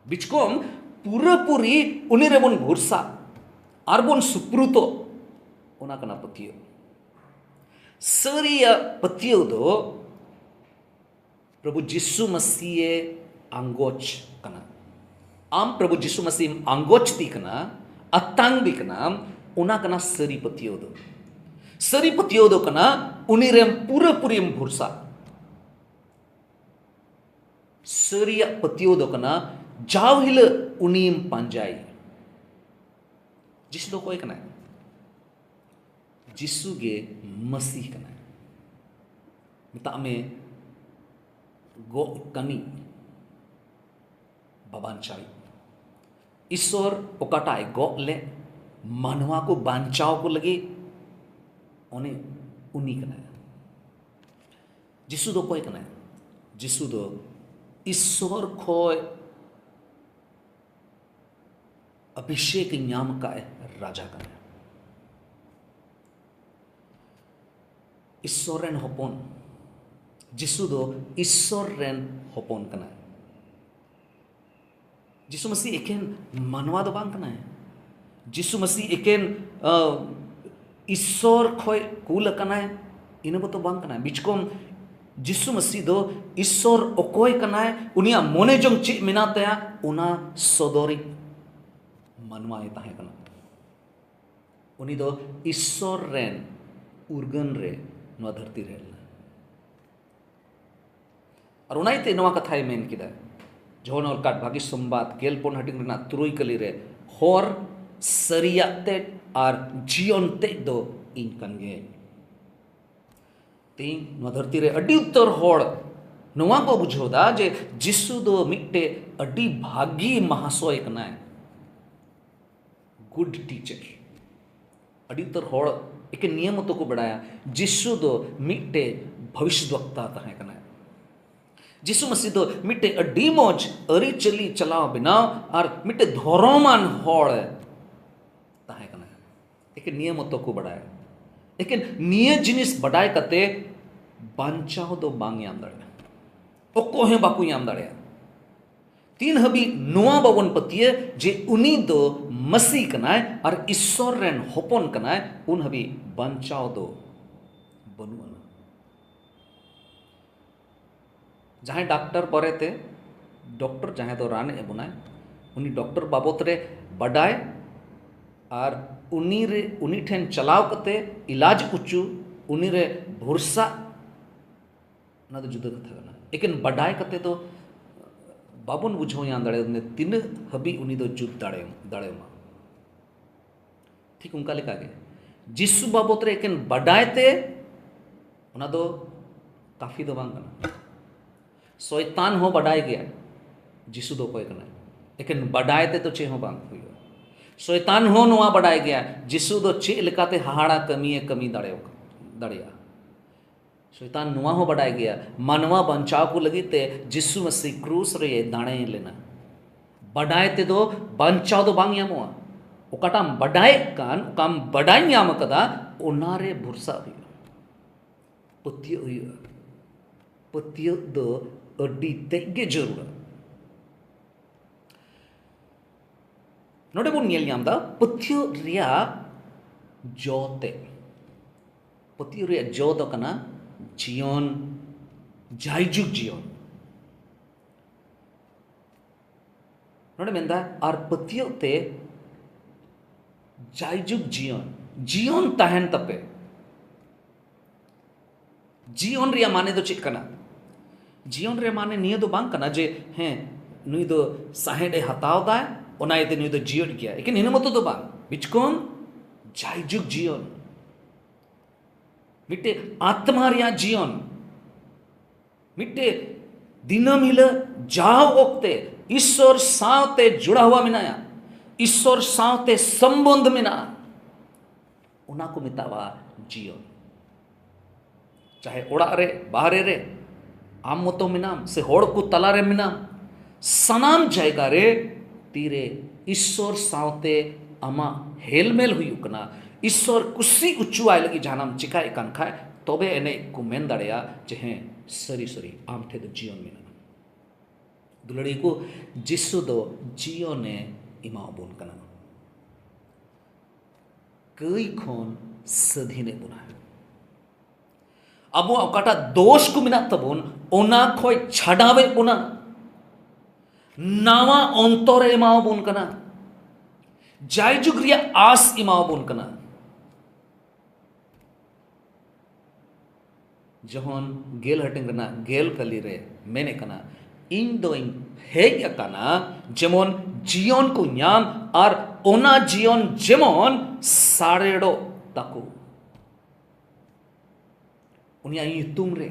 ᱵᱤᱪᱠᱚᱢ ᱯᱩᱨᱟᱹᱯᱩᱨᱤ ᱩᱱᱤ ᱨᱮᱵᱚᱱ ᱵᱷᱚᱨᱥᱟ ᱟᱨ ᱵᱚᱱ ᱥᱩᱯᱨᱩᱛᱚ, ᱚᱱᱟ ᱠᱟᱱᱟ ᱯᱟᱹᱛᱭᱟᱹᱣ᱾ ᱥᱟᱹᱨᱤᱭᱟᱜ ᱯᱟᱹᱛᱭᱟᱹᱣ ᱫᱚ ᱯᱨᱚᱵᱷᱩ ᱡᱤᱥᱩ ᱢᱟᱹᱥᱤᱦᱮ ᱟᱸᱜᱚᱪ ᱠᱟᱱᱟ᱾ ᱟᱢ ᱯᱨᱚᱵᱷᱩ ᱡᱤᱥᱩ ᱢᱟᱹᱥᱤᱦᱮᱢ ᱟᱸᱜᱚᱪ ᱫᱤ ᱠᱟᱱᱟ, ᱟᱛᱟᱝ ᱫᱤ ᱠᱟᱱᱟᱢ, ᱚᱱᱟ ᱠᱟᱱᱟ ᱥᱟᱹᱨᱤ ᱯᱟᱹᱛᱭᱟᱹᱣ ᱫᱚ᱾ ᱥᱟᱹᱨᱤ ᱯᱟᱹᱛᱭᱟᱹᱣ ᱫᱚ ᱠᱟᱱᱟ ᱩᱱᱤ ᱨᱮᱢ ᱯᱩᱨᱟᱹᱯᱩᱨᱤᱢ ᱵᱷᱚᱨᱥᱟ᱾ ᱥᱟᱹᱨᱤᱭᱟᱜ ᱯᱟᱹᱛᱭᱟᱹᱣ ᱫᱚ ᱠᱟᱱᱟ ᱡᱟᱣ ᱦᱤᱞᱳᱜ ᱩᱱᱤᱢ ᱯᱟᱸᱡᱟᱭ᱾ ᱡᱤᱥᱩ ᱫᱚ ᱚᱠᱚᱭ ᱠᱟᱱᱟᱭ? ᱡᱤᱥᱩ ᱜᱮ ᱢᱟᱹᱥᱤ ᱠᱟᱱᱟᱭ᱾ ᱢᱮᱛᱟᱜ ᱢᱮ, ᱜᱚᱜ ᱠᱟᱹᱱᱤ ᱵᱟᱵᱟᱧᱪᱟᱣᱤᱡ᱾ ᱤᱥᱚᱨ ᱚᱠᱟᱴᱟᱜ ᱮ ᱜᱚᱜ ᱞᱮᱫ ᱢᱟᱱᱣᱟ ᱠᱚ ᱵᱟᱧᱪᱟᱣ ᱠᱚ ᱞᱟᱹᱜᱤᱫ, ᱚᱱᱮ ᱩᱱᱤ ᱠᱟᱱᱟᱭ᱾ ᱡᱤᱥᱩ ᱫᱚ ᱚᱠᱚᱭ ᱠᱟᱱᱟᱭ? ᱡᱤᱥᱩ ᱫᱚ ᱤᱥᱚᱨ ᱠᱷᱚᱡ ᱚᱵᱷᱤᱥᱮᱠ ᱧᱟᱢ ᱟᱠᱟᱫ ᱨᱟᱡᱟ ᱠᱟᱱᱟᱭ᱾ ᱤᱥᱚᱨ ᱨᱮᱱ ᱦᱚᱯᱚᱱ᱾ ᱡᱤᱥᱩ ᱫᱚ ᱤᱥᱚᱨ ᱨᱮᱱ ᱦᱚᱯᱚᱱ ᱠᱟᱱᱟᱭ᱾ ᱡᱤᱥᱩ ᱢᱟᱹᱥᱤ ᱮᱠᱮᱱ ᱢᱟᱱᱣᱟ ᱫᱚ ᱵᱟᱝ ᱠᱟᱱᱟᱭ᱾ ᱡᱤᱥᱩ ᱢᱟᱹᱥᱤ ᱮᱠᱮᱱ ᱤᱥᱥᱚᱨ ᱠᱷᱚᱱ ᱠᱩᱞ ᱟᱠᱟᱱᱟᱭ, ᱤᱱᱟᱹ ᱢᱚᱛᱚ ᱵᱟᱝ ᱠᱟᱱᱟᱭ᱾ ᱵᱤᱪᱠᱚᱢ ᱡᱤᱥᱩ ᱢᱟᱹᱥᱤ ᱫᱚ ᱤᱥᱥᱚᱨ ᱚᱠᱚᱭ ᱠᱟᱱᱟᱭ, ᱩᱱᱤᱭᱟᱜ ᱢᱚᱱᱮ ᱡᱚᱝ ᱪᱮᱫ ᱢᱮᱱᱟᱜ ᱛᱟᱭᱟ, ᱚᱱᱟ ᱥᱚᱫᱚᱨᱤᱡ ᱢᱟᱱᱣᱟᱭ ᱛᱟᱦᱮᱸ ᱠᱟᱱᱟ᱾ ᱩᱱᱤ ᱫᱚ ᱤᱥᱥᱚᱨ ᱨᱮᱱ ᱩᱨᱜᱟᱹᱱ ᱨᱮ ᱱᱚᱣᱟ ᱫᱷᱟᱹᱨᱛᱤ ᱨᱮ ᱦᱮᱡ ᱞᱮᱱᱟ᱾ ᱟᱨ ᱚᱱᱟ ᱤᱭᱟᱹᱛᱮ ᱱᱚᱣᱟ ᱠᱟᱛᱷᱟᱭ ᱢᱮᱱ ᱠᱮᱫᱟ, ᱡᱚᱦᱚᱱ ᱚᱞ ᱠᱟᱨᱰ ᱵᱷᱟᱹᱜᱤ ᱥᱚᱢᱵᱟᱫ ᱜᱮᱞ ᱯᱩᱱ ᱦᱟᱹᱴᱤᱧ ᱨᱮᱱᱟᱜ ᱛᱩᱨᱩᱭ ᱠᱟᱹᱞᱤ ᱨᱮ, "ᱦᱚᱨ, ᱥᱟᱹᱨᱤᱭᱟᱜ ᱛᱮᱫ ᱟᱨ ᱡᱤᱭᱚᱱ ᱛᱮᱫ ᱫᱚ ᱤᱧ ᱠᱟᱱ ᱜᱤᱭᱟᱹᱧ᱾" ᱛᱮᱦᱮᱧ ᱱᱚᱣᱟ ᱫᱷᱟᱹᱨᱛᱤ ᱨᱮ ᱟᱹᱰᱤ ᱩᱛᱟᱹᱨ ᱦᱚᱲ ᱱᱚᱣᱟ ᱠᱚ ᱵᱩᱡᱷᱟᱹᱣ ᱫᱟ ᱡᱮ ᱡᱤᱥᱩ ᱫᱚ ᱢᱤᱫᱴᱮᱡ ᱟᱹᱰᱤ ᱵᱷᱟᱹᱜᱤ ᱢᱟᱦᱟᱥᱚᱭ ᱠᱟᱱᱟᱭ, ᱜᱩᱰ ᱴᱤᱪᱟᱨ᱾ ᱟᱹᱰᱤ ᱩᱛᱟᱹᱨ ᱦᱚᱲ ᱮᱠᱮᱱ ᱱᱤᱭᱟᱹ ᱢᱚᱛᱚ ᱠᱚ ᱵᱟᱲᱟᱭᱟ, ᱡᱤᱥᱩ ᱫᱚ ᱢᱤᱫᱴᱮᱡ ᱵᱷᱚᱵᱤᱥᱭᱚᱛᱵᱚᱠᱛᱟ ᱛᱟᱦᱮᱸ ᱠᱟᱱᱟᱭ᱾ ᱡᱤᱥᱩ ᱢᱟᱹᱥᱤ ᱫᱚ ᱢᱤᱫᱴᱮᱡ ᱟᱹᱰᱤ ᱢᱚᱡᱽ ᱟᱹᱨᱤᱪᱟᱹᱞᱤ ᱪᱟᱞᱟᱣ ᱵᱮᱱᱟᱣ ᱟᱨ ᱢᱤᱫᱴᱮᱡ ᱫᱷᱚᱨᱚᱢᱟᱱ ᱦᱚᱲ ᱛᱟᱦᱮᱸ ᱠᱟᱱᱟᱭ᱾ ᱮᱠᱮᱱ ᱱᱤᱭᱟᱹ ᱢᱚᱛᱚ ᱠᱚ ᱵᱟᱲᱟᱭᱟ᱾ ᱮᱠᱮᱱ ᱱᱤᱭᱟᱹ ᱡᱤᱱᱤᱥ ᱵᱟᱰᱟᱭ ᱠᱟᱛᱮ ᱵᱟᱧᱪᱟᱣ ᱫᱚ ᱵᱟᱝ ᱧᱟᱢ ᱫᱟᱲᱮᱭᱟᱜᱼᱟ᱾ ᱚᱠᱚᱭ ᱦᱚᱸ ᱵᱟᱠᱚ ᱧᱟᱢ ᱫᱟᱲᱮᱭᱟᱜᱼᱟ᱾ ᱛᱤᱱ ᱦᱟᱹᱵᱤᱡ ᱱᱚᱣᱟ ᱵᱟᱵᱚᱱ ᱯᱟᱹᱛᱭᱟᱹ ᱡᱮ ᱩᱱᱤ ᱫᱚ ᱢᱟᱹᱥᱤ ᱠᱟᱱᱟᱭ ᱟᱨ ᱤᱥᱥᱚᱨ ᱨᱮᱱ ᱦᱚᱯᱚᱱ ᱠᱟᱱᱟᱭ, ᱩᱱ ᱦᱟᱹᱵᱤᱡ ᱵᱟᱧᱪᱟᱣ ᱫᱚ ᱵᱟᱹᱱᱩᱜ ᱟᱱᱟ᱾ ᱡᱟᱦᱟᱸᱭ ᱰᱟᱠᱛᱟᱨ ᱵᱟᱨᱮᱛᱮ, ᱰᱚᱠᱴᱚᱨ ᱡᱟᱦᱟᱸᱭ ᱫᱚ ᱨᱟᱱ ᱮ ᱵᱚᱱᱟᱭ, ᱩᱱᱤ ᱰᱚᱠᱴᱚᱨ ᱵᱟᱵᱚᱛ ᱨᱮ ᱵᱟᱰᱟᱭ ᱟᱨ ᱩᱱᱤ ᱨᱮ, ᱩᱱᱤ ᱴᱷᱮᱱ ᱪᱟᱞᱟᱣ ᱠᱟᱛᱮ ᱤᱞᱟᱡᱽ ᱚᱪᱚ, ᱩᱱᱤ ᱨᱮ ᱵᱷᱚᱨᱥᱟ, ᱚᱱᱟ ᱫᱚ ᱡᱩᱫᱟᱹ ᱠᱟᱛᱷᱟ ᱠᱟᱱᱟ᱾ ᱮᱠᱮᱱ ᱵᱟᱰᱟᱭ ᱠᱟᱛᱮ ᱫᱚ ᱵᱟᱵᱚᱱ ᱵᱩᱡᱷᱟᱹᱣ ᱧᱟᱢ ᱫᱟᱲᱮᱭᱟᱜᱼᱟ ᱛᱤᱱᱟᱹᱜ ᱦᱟᱹᱵᱤᱡ ᱩᱱᱤ ᱫᱚ ᱡᱩᱛ ᱫᱟᱲᱮ, ᱫᱟᱲᱮᱭᱟᱢᱟ᱾ ᱴᱷᱤᱠ ᱚᱱᱠᱟ ᱞᱮᱠᱟᱜᱮ ᱡᱤᱥᱩ ᱵᱟᱵᱚᱛ ᱨᱮ ᱮᱠᱮᱱ ᱵᱟᱰᱟᱭ ᱛᱮ ᱚᱱᱟ ᱫᱚ ᱠᱟᱯᱷᱤ ᱫᱚ ᱵᱟᱝ ᱠᱟᱱᱟ᱾ ᱥᱚᱭᱛᱟᱱ ᱦᱚᱸ ᱵᱟᱰᱟᱭ ᱜᱮᱭᱟ ᱡᱤᱥᱩ ᱫᱚ ᱚᱠᱚᱭ ᱠᱟᱱᱟᱭ, ᱮᱠᱮᱱ ᱵᱟᱰᱟᱭ ᱛᱮᱫᱚ ᱪᱮᱫ ᱦᱚᱸ ᱵᱟᱝ ᱦᱩᱭᱩᱜᱼᱟ᱾ ᱥᱚᱭᱛᱟᱱ ᱦᱚᱸ ᱱᱚᱣᱟ ᱵᱟᱰᱟᱭ ᱜᱮᱭᱟ ᱡᱤᱥᱩ ᱫᱚ ᱪᱮᱫ ᱞᱮᱠᱟᱛᱮ ᱦᱟᱦᱟᱲᱟ ᱠᱟᱹᱢᱤᱭᱮ ᱠᱟᱹᱢᱤ ᱫᱟᱲᱮᱭᱟᱜᱼᱟ᱾ ᱥᱚᱭᱛᱟᱱ ᱱᱚᱣᱟ ᱦᱚᱸ ᱵᱟᱰᱟᱭ ᱜᱮᱭᱟ, ᱢᱟᱱᱣᱟ ᱵᱟᱧᱪᱟᱣ ᱠᱚ ᱞᱟᱹᱜᱤᱫ ᱛᱮ ᱡᱤᱥᱩ ᱢᱟᱹᱥᱤ ᱠᱨᱩᱥ ᱨᱮ ᱫᱟᱲᱮ ᱞᱮᱱᱟ᱾ ᱵᱟᱰᱟᱭ ᱛᱮᱫᱚ ᱵᱟᱧᱪᱟᱣ ᱫᱚ ᱵᱟᱝ ᱧᱟᱢᱚᱜᱼᱟ᱾ ᱚᱠᱟᱴᱟᱜ ᱮᱢ ᱵᱟᱰᱟᱭᱮᱫ ᱠᱟᱱ, ᱚᱠᱟᱢ ᱵᱟᱰᱟᱭ ᱧᱟᱢ ᱟᱠᱟᱫᱟ, ᱚᱱᱟ ᱨᱮ ᱵᱷᱚᱨᱥᱟ ᱦᱩᱭᱩᱜᱼᱟ, ᱯᱟᱹᱛᱭᱟᱹᱜ ᱦᱩᱭᱩᱜᱼᱟ᱾ ᱯᱟᱹᱛᱭᱟᱹᱜ ᱫᱚ ᱟᱹᱰᱤ ᱛᱮᱫ ᱜᱮ ᱡᱟᱹᱨᱩᱲᱟ᱾ ᱱᱚᱰᱮ ᱵᱚᱱ ᱧᱮᱞ ᱧᱟᱢ ᱮᱫᱟ ᱯᱟᱹᱛᱭᱟᱹᱣ ᱨᱮᱭᱟᱜ ᱡᱚ ᱛᱮ᱾ ᱯᱟᱹᱛᱭᱟᱹᱣ ᱨᱮᱭᱟᱜ ᱡᱚ ᱫᱚ ᱠᱟᱱᱟ ᱡᱤᱭᱚᱱ, ᱡᱟᱭᱡᱩᱜᱽ ᱡᱤᱭᱚᱱ᱾ ᱱᱚᱰᱮ ᱢᱮᱱᱫᱟ, ᱟᱨ ᱯᱟᱹᱛᱭᱟᱹᱣ ᱛᱮ ᱡᱟᱭᱡᱩᱜᱽ ᱡᱤᱭᱚᱱ, ᱡᱤᱭᱚᱱ ᱛᱟᱦᱮᱱ ᱛᱟᱯᱮ᱾ ᱡᱤᱭᱚᱱ ᱨᱮᱭᱟᱜ ᱢᱟᱱᱮ ᱫᱚ ᱪᱮᱫ ᱠᱟᱱᱟ? ᱡᱤᱭᱚᱱ ᱨᱮᱭᱟᱜ ᱢᱟᱱᱮ ᱱᱤᱭᱟᱹ ᱫᱚ ᱵᱟᱝ ᱠᱟᱱᱟ ᱡᱮ, ᱦᱮᱸ, ᱱᱩᱭ ᱫᱚ ᱥᱟᱦᱮᱸᱫ ᱮ ᱦᱟᱛᱟᱣ ᱫᱟᱭ, ᱚᱱᱟ ᱤᱭᱟᱹᱛᱮ ᱱᱩᱭ ᱫᱚ ᱡᱤᱭᱟᱹᱲ ᱜᱮᱭᱟ᱾ ᱮᱠᱮᱱ ᱤᱱᱟᱹ ᱢᱚᱛᱚ ᱫᱚ ᱵᱟᱝ, ᱵᱤᱪᱠᱚᱱ ᱡᱟᱭᱡᱩᱜᱽ ᱡᱤᱭᱚᱱ, ᱢᱤᱫᱴᱮᱡ ᱟᱛᱢᱟ ᱨᱮᱭᱟᱜ ᱡᱤᱭᱚᱱ, ᱢᱤᱫᱴᱮᱡ ᱫᱤᱱᱟᱹᱢ ᱦᱤᱞᱳᱜ ᱡᱟᱣ ᱚᱠᱛᱮ ᱤᱥᱥᱚᱨ ᱥᱟᱶᱛᱮ ᱡᱚᱲᱟᱣᱟ ᱢᱮᱱᱟᱭᱟ, ᱤᱥᱥᱚᱨ ᱥᱟᱶᱛᱮ ᱥᱚᱢᱵᱚᱱᱫᱷ ᱢᱮᱱᱟᱜᱼᱟ, ᱚᱱᱟ ᱠᱚ ᱢᱮᱛᱟᱣᱟᱜᱼᱟ ᱡᱤᱭᱚᱱ᱾ ᱪᱟᱦᱮ ᱚᱲᱟᱜ ᱨᱮ, ᱵᱟᱦᱨᱮ ᱨᱮ, ᱟᱢ ᱢᱚᱛᱚ ᱢᱮᱱᱟᱢ ᱥᱮ ᱦᱚᱲ ᱠᱚ ᱛᱟᱞᱟᱨᱮ ᱢᱮᱱᱟᱢ, ᱥᱟᱱᱟᱢ ᱡᱟᱭᱜᱟ ᱨᱮ ᱛᱤᱨᱮ ᱤᱥᱥᱚᱨ ᱥᱟᱶᱛᱮ ᱟᱢᱟᱜ ᱦᱮᱞᱢᱮᱞ ᱦᱩᱭᱩᱜ ᱠᱟᱱᱟ, ᱤᱥᱥᱚᱨ ᱠᱩᱥᱤ ᱚᱪᱚᱣᱟᱭ ᱞᱟᱹᱜᱤᱫ ᱡᱟᱦᱟᱱᱟᱜ ᱮᱢ ᱪᱮᱠᱟᱭᱮᱫ ᱠᱟᱱ ᱠᱷᱟᱡ, ᱛᱚᱵᱮ ᱮᱱᱮᱡ ᱠᱚ ᱢᱮᱱ ᱫᱟᱲᱮᱭᱟᱜᱼᱟ ᱡᱮ, ᱦᱮᱸ, ᱥᱟᱹᱨᱤ ᱥᱟᱹᱨᱤ ᱟᱢ ᱴᱷᱮᱱ ᱫᱚ ᱡᱤᱭᱚᱱ ᱢᱮᱱᱟᱜᱼᱟ᱾ ᱫᱩᱞᱟᱹᱲᱤᱭᱟᱹ ᱠᱚ, ᱡᱤᱥᱩ ᱫᱚ ᱡᱤᱭᱚᱱᱮ ᱮᱢᱟᱵᱚᱱ ᱠᱟᱱᱟ, ᱠᱟᱹᱭ ᱠᱷᱚᱱ ᱥᱟᱹᱫᱷᱤᱱᱮᱫ ᱵᱚᱱᱟ᱾ ᱟᱵᱚᱣᱟᱜ ᱚᱠᱟᱴᱟᱜ ᱫᱳᱥ ᱠᱚ ᱢᱮᱱᱟᱜ ᱛᱟᱵᱚᱱ, ᱚᱱᱟ ᱠᱷᱚᱡ ᱪᱷᱟᱰᱟᱣᱮᱫ ᱵᱚᱱᱟ, ᱱᱟᱣᱟ ᱚᱱᱛᱚᱨᱮ ᱮᱢᱟᱣᱟᱵᱚᱱ ᱠᱟᱱᱟ, ᱡᱟᱭᱡᱩᱜᱽ ᱨᱮᱭᱟᱜ ᱟᱥ ᱮᱢᱟᱣᱟᱵᱚᱱ ᱠᱟᱱᱟ᱾ ᱡᱚᱦᱚᱱ ᱜᱮᱞ ᱦᱟᱹᱴᱤᱧ ᱨᱮᱱᱟᱜ ᱜᱮᱞ ᱠᱟᱹᱞᱤ ᱨᱮ ᱢᱮᱱᱮ ᱠᱟᱱᱟ, "ᱤᱧ ᱫᱚᱧ ᱦᱮᱡ ᱟᱠᱟᱱᱟ ᱡᱮᱢᱚᱱ ᱡᱤᱭᱚᱱ ᱠᱚ ᱧᱟᱢ ᱟᱨ ᱚᱱᱟ ᱡᱤᱭᱚᱱ ᱡᱮᱢᱚᱱ ᱥᱟᱨᱮᱲᱚᱜ ᱛᱟᱠᱚ᱾" ᱩᱱᱤᱭᱟᱜ ᱧᱩᱛᱩᱢ ᱨᱮ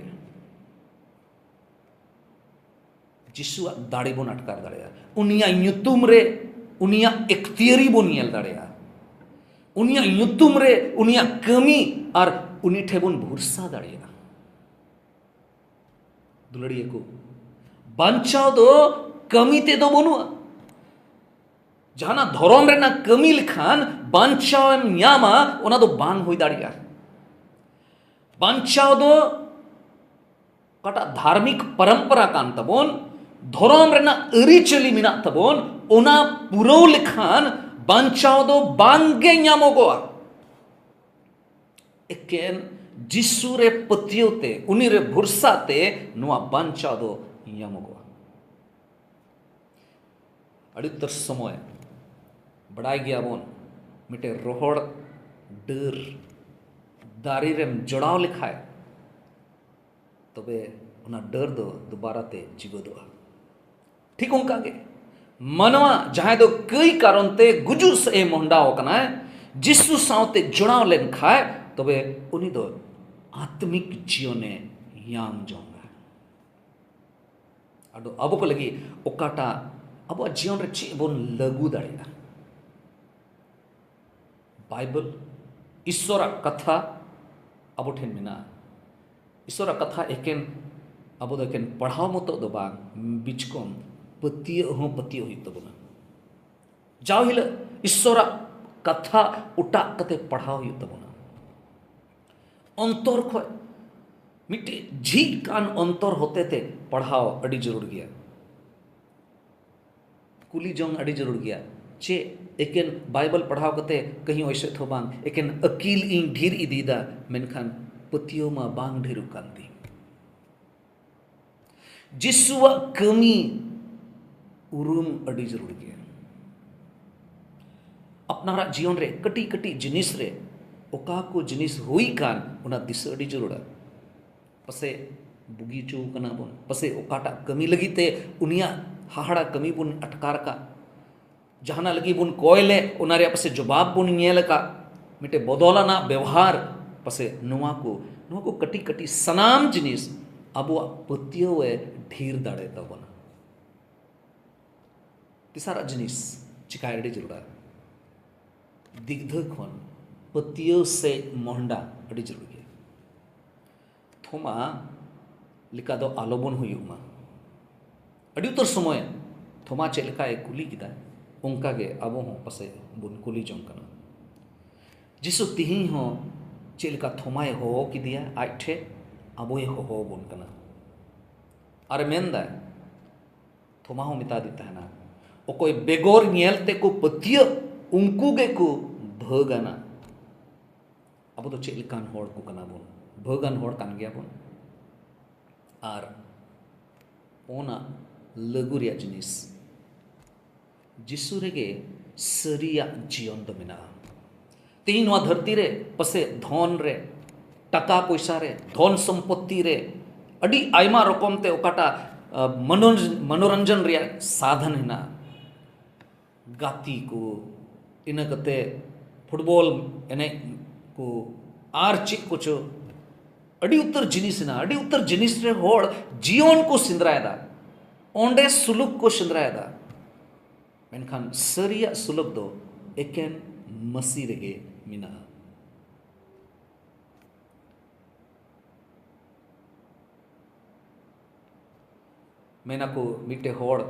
ᱡᱤᱥᱩᱣᱟᱜ ᱫᱟᱲᱮ ᱵᱚᱱ ᱟᱴᱠᱟᱨ ᱫᱟᱲᱮᱭᱟᱜᱼᱟ᱾ ᱩᱱᱤᱭᱟᱜ ᱧᱩᱛᱩᱢ ᱨᱮ, ᱩᱱᱤᱭᱟᱜ ᱮᱠᱛᱤᱭᱟᱹᱨᱤ ᱵᱚᱱ ᱧᱮᱞ ᱫᱟᱲᱮᱭᱟᱜᱼᱟ᱾ ᱩᱱᱤᱭᱟᱜ ᱧᱩᱛᱩᱢ ᱨᱮ, ᱩᱱᱤᱭᱟᱜ ᱠᱟᱹᱢᱤ ᱟᱨ ᱩᱱᱤ ᱴᱷᱮᱱ ᱵᱚᱱ ᱵᱷᱚᱨᱥᱟ ᱫᱟᱲᱮᱭᱟᱜᱼᱟ᱾ ᱫᱩᱞᱟᱹᱲᱤᱭᱟᱹ ᱠᱚ, ᱵᱟᱧᱪᱟᱣ ᱫᱚ ᱠᱟᱹᱢᱤ ᱛᱮᱫᱚ ᱵᱟᱹᱱᱩᱜᱼᱟ᱾ ᱡᱟᱦᱟᱱᱟᱜ ᱫᱷᱚᱨᱚᱢ ᱨᱮᱱᱟᱜ ᱠᱟᱹᱢᱤ ᱞᱮᱠᱷᱟᱱ ᱵᱟᱧᱪᱟᱣ ᱮᱢ ᱧᱟᱢᱟ, ᱚᱱᱟ ᱫᱚ ᱵᱟᱝ ᱦᱩᱭ ᱫᱟᱲᱮᱭᱟᱜᱼᱟ᱾ ᱵᱟᱧᱪᱟᱣ ᱫᱚ ᱚᱠᱟᱴᱟᱜ ᱫᱷᱟᱨᱢᱤᱠ ᱯᱚᱨᱚᱢᱯᱚᱨᱟ ᱠᱟᱱ ᱛᱟᱵᱚᱱ, ᱫᱷᱚᱨᱚᱢ ᱨᱮᱱᱟᱜ ᱟᱹᱨᱤᱪᱟᱹᱞᱤ ᱢᱮᱱᱟᱜ ᱛᱟᱵᱚᱱ, ᱚᱱᱟ ᱯᱩᱨᱟᱹᱣ ᱞᱮᱠᱷᱟᱱ ᱵᱟᱧᱪᱟᱣ ᱫᱚ ᱵᱟᱝ ᱜᱮ ᱧᱟᱢᱚᱜᱚᱜᱼᱟ᱾ ᱮᱠᱮᱱ ᱡᱤᱥᱩ ᱨᱮ ᱯᱟᱹᱛᱭᱟᱹᱣ ᱛᱮ, ᱩᱱᱤ ᱨᱮ ᱵᱷᱚᱨᱥᱟ ᱛᱮ ᱱᱚᱣᱟ ᱵᱟᱧᱪᱟᱣ ᱫᱚ ᱧᱟᱢᱚᱜᱚᱜᱼᱟ᱾ ᱟᱹᱰᱤ ᱩᱛᱟᱹᱨ ᱥᱚᱢᱚᱭ ᱵᱟᱲᱟᱭ ᱜᱮᱭᱟᱵᱚᱱ, ᱢᱤᱫᱴᱮᱱ ᱨᱚᱦᱚᱲ ᱰᱟᱹᱨ ᱫᱟᱨᱮ ᱨᱮᱢ ᱡᱚᱲᱟᱣ ᱞᱮᱠᱷᱟᱡ, ᱛᱚᱵᱮ ᱚᱱᱟ ᱰᱟᱹᱨ ᱫᱚ ᱫᱩᱵᱟᱨᱟ ᱛᱮ ᱡᱤᱣᱮᱫᱚᱜᱼᱟ᱾ ᱴᱷᱤᱠ ᱚᱱᱠᱟ ᱜᱮ ᱢᱟᱱᱣᱟ ᱡᱟᱦᱟᱸᱭ ᱫᱚ ᱠᱟᱹᱭ ᱠᱟᱨᱚᱱ ᱛᱮ ᱜᱩᱡᱩᱜ ᱥᱮᱫ ᱮ ᱢᱚᱦᱰᱟᱣ ᱟᱠᱟᱱᱟᱭ, ᱡᱤᱥᱩ ᱥᱟᱶᱛᱮ ᱡᱚᱲᱟᱣ ᱞᱮᱱᱠᱷᱟᱡ, ᱛᱚᱵᱮ ᱩᱱᱤ ᱫᱚ ᱟᱛᱢᱤᱠ ᱡᱤᱭᱚᱱᱮ ᱧᱟᱢ ᱡᱚᱝᱟ᱾ ᱟᱫᱚ ᱟᱵᱚ ᱠᱚ ᱞᱟᱹᱜᱤᱫ ᱚᱠᱟᱴᱟᱜ ᱟᱵᱚᱣᱟᱜ ᱡᱤᱭᱚᱱ ᱨᱮ ᱪᱮᱫ ᱵᱚᱱ ᱞᱟᱹᱜᱩ ᱫᱟᱲᱮᱭᱟᱜᱼᱟ? ᱵᱟᱭᱵᱮᱞ, ᱤᱥᱥᱚᱨᱟᱜ ᱠᱟᱛᱷᱟ ᱟᱵᱚ ᱴᱷᱮᱱ ᱢᱮᱱᱟᱜᱼᱟ᱾ ᱤᱥᱥᱚᱨᱟᱜ ᱠᱟᱛᱷᱟ ᱮᱠᱮᱱ, ᱟᱵᱚ ᱫᱚ ᱮᱠᱮᱱ ᱯᱟᱲᱦᱟᱣ ᱢᱚᱛᱚ ᱫᱚ ᱵᱟᱝ, ᱵᱤᱪᱠᱚᱢ ᱯᱟᱹᱛᱭᱟᱹᱜ ᱦᱚᱸ ᱯᱟᱹᱛᱭᱟᱹᱜ ᱦᱩᱭᱩᱜ ᱛᱟᱵᱚᱱᱟ᱾ ᱡᱟᱣ ᱦᱤᱞᱳᱜ ᱤᱥᱥᱚᱨᱟᱜ ᱠᱟᱛᱷᱟ ᱚᱴᱟᱜ ᱠᱟᱛᱮ ᱯᱟᱲᱦᱟᱣ ᱦᱩᱭᱩᱜ ᱛᱟᱵᱚᱱᱟ᱾ ᱚᱱᱛᱚᱨ ᱠᱷᱚᱡ, ᱢᱤᱫᱴᱤᱡ ᱡᱷᱤᱡ ᱠᱟᱱ ᱚᱱᱛᱚᱨ ᱦᱚᱛᱮᱛᱮ ᱯᱟᱲᱦᱟᱣ ᱟᱹᱰᱤ ᱡᱟᱹᱨᱩᱲ ᱜᱮᱭᱟ᱾ ᱠᱩᱞᱤ ᱡᱚᱝ ᱟᱹᱰᱤ ᱡᱟᱹᱨᱩᱲ ᱜᱮᱭᱟ᱾ ᱪᱮᱫ ᱮᱠᱮᱱ ᱵᱟᱭᱵᱮᱞ ᱯᱟᱲᱦᱟᱣ ᱠᱟᱛᱮ ᱠᱟᱹᱦᱤ ᱚᱭᱥᱮ ᱛᱷᱚ ᱵᱟᱝ, ᱮᱠᱮᱱ ᱟᱹᱠᱤᱞ ᱤᱧ ᱰᱷᱮᱨ ᱤᱫᱤᱭᱮᱫᱟ, ᱢᱮᱱᱠᱷᱟᱱ ᱯᱟᱹᱛᱭᱟᱹᱣ ᱢᱟ ᱵᱟᱝ ᱰᱷᱮᱨᱚᱜ ᱠᱟᱱ ᱛᱤᱧ᱾ ᱡᱤᱥᱩᱣᱟᱜ ᱠᱟᱹᱢᱤ ᱩᱨᱩᱢ ᱟᱹᱰᱤ ᱡᱟᱹᱨᱩᱲ ᱜᱮᱭᱟ᱾ ᱟᱯᱱᱟᱨᱟᱜ ᱡᱤᱭᱚᱱ ᱨᱮ ᱠᱟᱹᱴᱤᱡ ᱠᱟᱹᱴᱤᱡ ᱡᱤᱱᱤᱥ ᱨᱮ ᱚᱠᱟ ᱠᱚ ᱡᱤᱱᱤᱥ ᱦᱩᱭ ᱠᱟᱱ, ᱚᱱᱟ ᱫᱤᱥᱟᱹ ᱟᱹᱰᱤ ᱡᱟᱹᱨᱩᱲᱟ᱾ ᱯᱟᱥᱮᱡ ᱵᱩᱜᱤ ᱦᱚᱪᱚ ᱠᱟᱱᱟ ᱵᱚᱱ, ᱯᱟᱥᱮᱡ ᱚᱠᱟᱴᱟᱜ ᱠᱟᱹᱢᱤ ᱞᱟᱹᱜᱤᱫ ᱛᱮ ᱩᱱᱤᱭᱟᱜ ᱦᱟᱦᱟᱲᱟ ᱠᱟᱹᱢᱤ ᱵᱚᱱ ᱟᱴᱠᱟᱨ ᱟᱠᱟᱫ, ᱡᱟᱦᱟᱱᱟᱜ ᱞᱟᱹᱜᱤᱫ ᱵᱚᱱ ᱠᱚᱭ ᱞᱮᱫ, ᱚᱱᱟ ᱨᱮᱭᱟᱜ ᱯᱟᱥᱮᱡ ᱡᱚᱵᱟᱵ ᱵᱚᱱ ᱧᱮᱞ ᱟᱠᱟᱫ, ᱢᱤᱫᱴᱮᱡ ᱵᱚᱫᱚᱞ ᱟᱱᱟᱜ ᱵᱮᱣᱦᱟᱨ, ᱯᱟᱥᱮᱡ ᱱᱚᱣᱟ ᱠᱚ, ᱱᱚᱣᱟ ᱠᱚ ᱠᱟᱹᱴᱤᱡ ᱠᱟᱹᱴᱤᱡ ᱥᱟᱱᱟᱢ ᱡᱤᱱᱤᱥ ᱟᱵᱚᱣᱟᱜ ᱯᱟᱹᱛᱭᱟᱹᱣ ᱮ ᱰᱷᱮᱨ ᱫᱟᱲᱮ ᱛᱟᱵᱚᱱᱟ᱾ ᱛᱮᱥᱟᱨᱟᱜ ᱡᱤᱱᱤᱥ ᱪᱤᱠᱟᱭ ᱟᱹᱰᱤ ᱡᱟᱹᱨᱩᱲᱟ, ᱫᱤᱜᱽᱫᱷᱟᱹ ᱠᱷᱚᱱ ᱯᱟᱹᱛᱭᱟᱹᱣ ᱥᱮᱡ ᱢᱚᱦᱰᱟ ᱟᱹᱰᱤ ᱡᱟᱹᱨᱩᱲ ᱜᱮᱭᱟ᱾ ᱛᱷᱚᱢᱟ ᱞᱮᱠᱟ ᱫᱚ ᱟᱞᱚᱵᱚᱱ ᱦᱩᱭᱩᱜ ᱢᱟ᱾ ᱟᱹᱰᱤ ᱩᱛᱟᱹᱨ ᱥᱚᱢᱚᱭ ᱛᱷᱚᱢᱟ ᱪᱮᱫ ᱞᱮᱠᱟᱭ ᱠᱩᱞᱤ ᱠᱮᱫᱟ, ᱚᱱᱠᱟ ᱜᱮ ᱟᱵᱚ ᱦᱚᱸ ᱯᱟᱥᱮᱡ ᱵᱚᱱ ᱠᱩᱞᱤ ᱡᱚᱝ ᱠᱟᱱᱟ᱾ ᱡᱤᱥᱩ ᱛᱤᱦᱤᱧ ᱦᱚᱸ ᱪᱮᱫ ᱞᱮᱠᱟ ᱛᱷᱚᱢᱟᱭ ᱦᱚᱦᱚ ᱠᱮᱫᱮᱭᱟ ᱟᱡ ᱴᱷᱮᱡ, ᱟᱵᱚᱭ ᱦᱚᱦᱚ ᱟᱵᱚᱱ ᱠᱟᱱᱟ᱾ ᱟᱨᱮ ᱢᱮᱱᱫᱟ, ᱠᱚᱢᱟ ᱦᱚᱸ ᱢᱮᱛᱟᱫᱮ ᱛᱟᱦᱮᱱᱟ, ᱚᱠᱚᱭ ᱵᱮᱜᱚᱨ ᱧᱮᱞ ᱛᱮᱠᱚ ᱯᱟᱹᱛᱭᱟᱹᱜ, ᱩᱱᱠᱩ ᱜᱮᱠᱚ ᱵᱷᱟᱹᱜᱟᱱᱟ᱾ ᱟᱵᱚ ᱫᱚ ᱪᱮᱫ ᱞᱮᱠᱟᱱ ᱦᱚᱲ ᱠᱚ ᱠᱟᱱᱟ ᱵᱚᱱ? ᱵᱷᱟᱹᱜᱟᱱ ᱦᱚᱲ ᱠᱟᱱ ᱜᱮᱭᱟ ᱵᱚᱱ᱾ ᱟᱨ ᱚᱱᱟ ᱞᱟᱹᱜᱩ ᱨᱮᱭᱟᱜ ᱡᱤᱱᱤᱥ, ᱡᱤᱥᱩ ᱨᱮᱜᱮ ᱥᱟᱹᱨᱤᱭᱟᱜ ᱡᱤᱭᱚᱱ ᱫᱚ ᱢᱮᱱᱟᱜᱼᱟ᱾ ᱛᱮᱦᱮᱧ ᱱᱚᱣᱟ ᱫᱷᱟᱹᱨᱛᱤ ᱨᱮ ᱯᱟᱥᱮᱡ ᱫᱷᱚᱱ ᱨᱮ, ᱴᱟᱠᱟ ᱯᱚᱭᱥᱟ ᱨᱮ, ᱫᱷᱚᱱ ᱥᱚᱢᱯᱚᱛᱛᱤ ᱨᱮ, ᱟᱹᱰᱤ ᱟᱭᱢᱟ ᱨᱚᱠᱚᱢ ᱛᱮ ᱚᱠᱟᱴᱟᱜ, ᱟ, ᱢᱚᱱᱳᱨ-, ᱢᱚᱱᱳᱨᱚᱧᱡᱚᱱ ᱨᱮᱭᱟᱜ ᱥᱟᱫᱷᱚᱱ ᱦᱮᱱᱟᱜᱼᱟ, ᱜᱟᱛᱮ ᱠᱚ, ᱤᱱᱟᱹ ᱠᱟᱛᱮ ᱯᱷᱩᱴᱵᱚᱞ ᱮᱱᱮᱡ ᱠᱚ, ᱟᱨ ᱪᱮᱫ ᱠᱚᱪᱚ, ᱟᱹᱰᱤ ᱩᱛᱟᱹᱨ ᱡᱤᱱᱤᱥ ᱦᱮᱱᱟᱜᱼᱟ᱾ ᱟᱹᱰᱤ ᱩᱛᱟᱹᱨ ᱡᱤᱱᱤᱥ ᱨᱮ ᱦᱚᱲ ᱡᱤᱭᱚᱱ ᱠᱚ ᱥᱮᱸᱫᱽᱨᱟᱭᱮᱫᱟ, ᱚᱸᱰᱮ ᱥᱩᱞᱩᱠ ᱠᱚ ᱥᱮᱸᱫᱽᱨᱟᱭᱮᱫᱟ᱾ ᱢᱮᱱᱠᱷᱟᱱ ᱥᱟᱹᱨᱤᱭᱟᱜ ᱥᱩᱞᱩᱠ ᱫᱚ ᱮᱠᱮᱱ ᱢᱟᱹᱥᱤ ᱨᱮᱜᱮ ᱢᱮᱱᱟᱜᱼᱟ᱾ ᱢᱮᱱᱟᱠᱚ, ᱢᱤᱫᱴᱮᱡ ᱦᱚᱲ,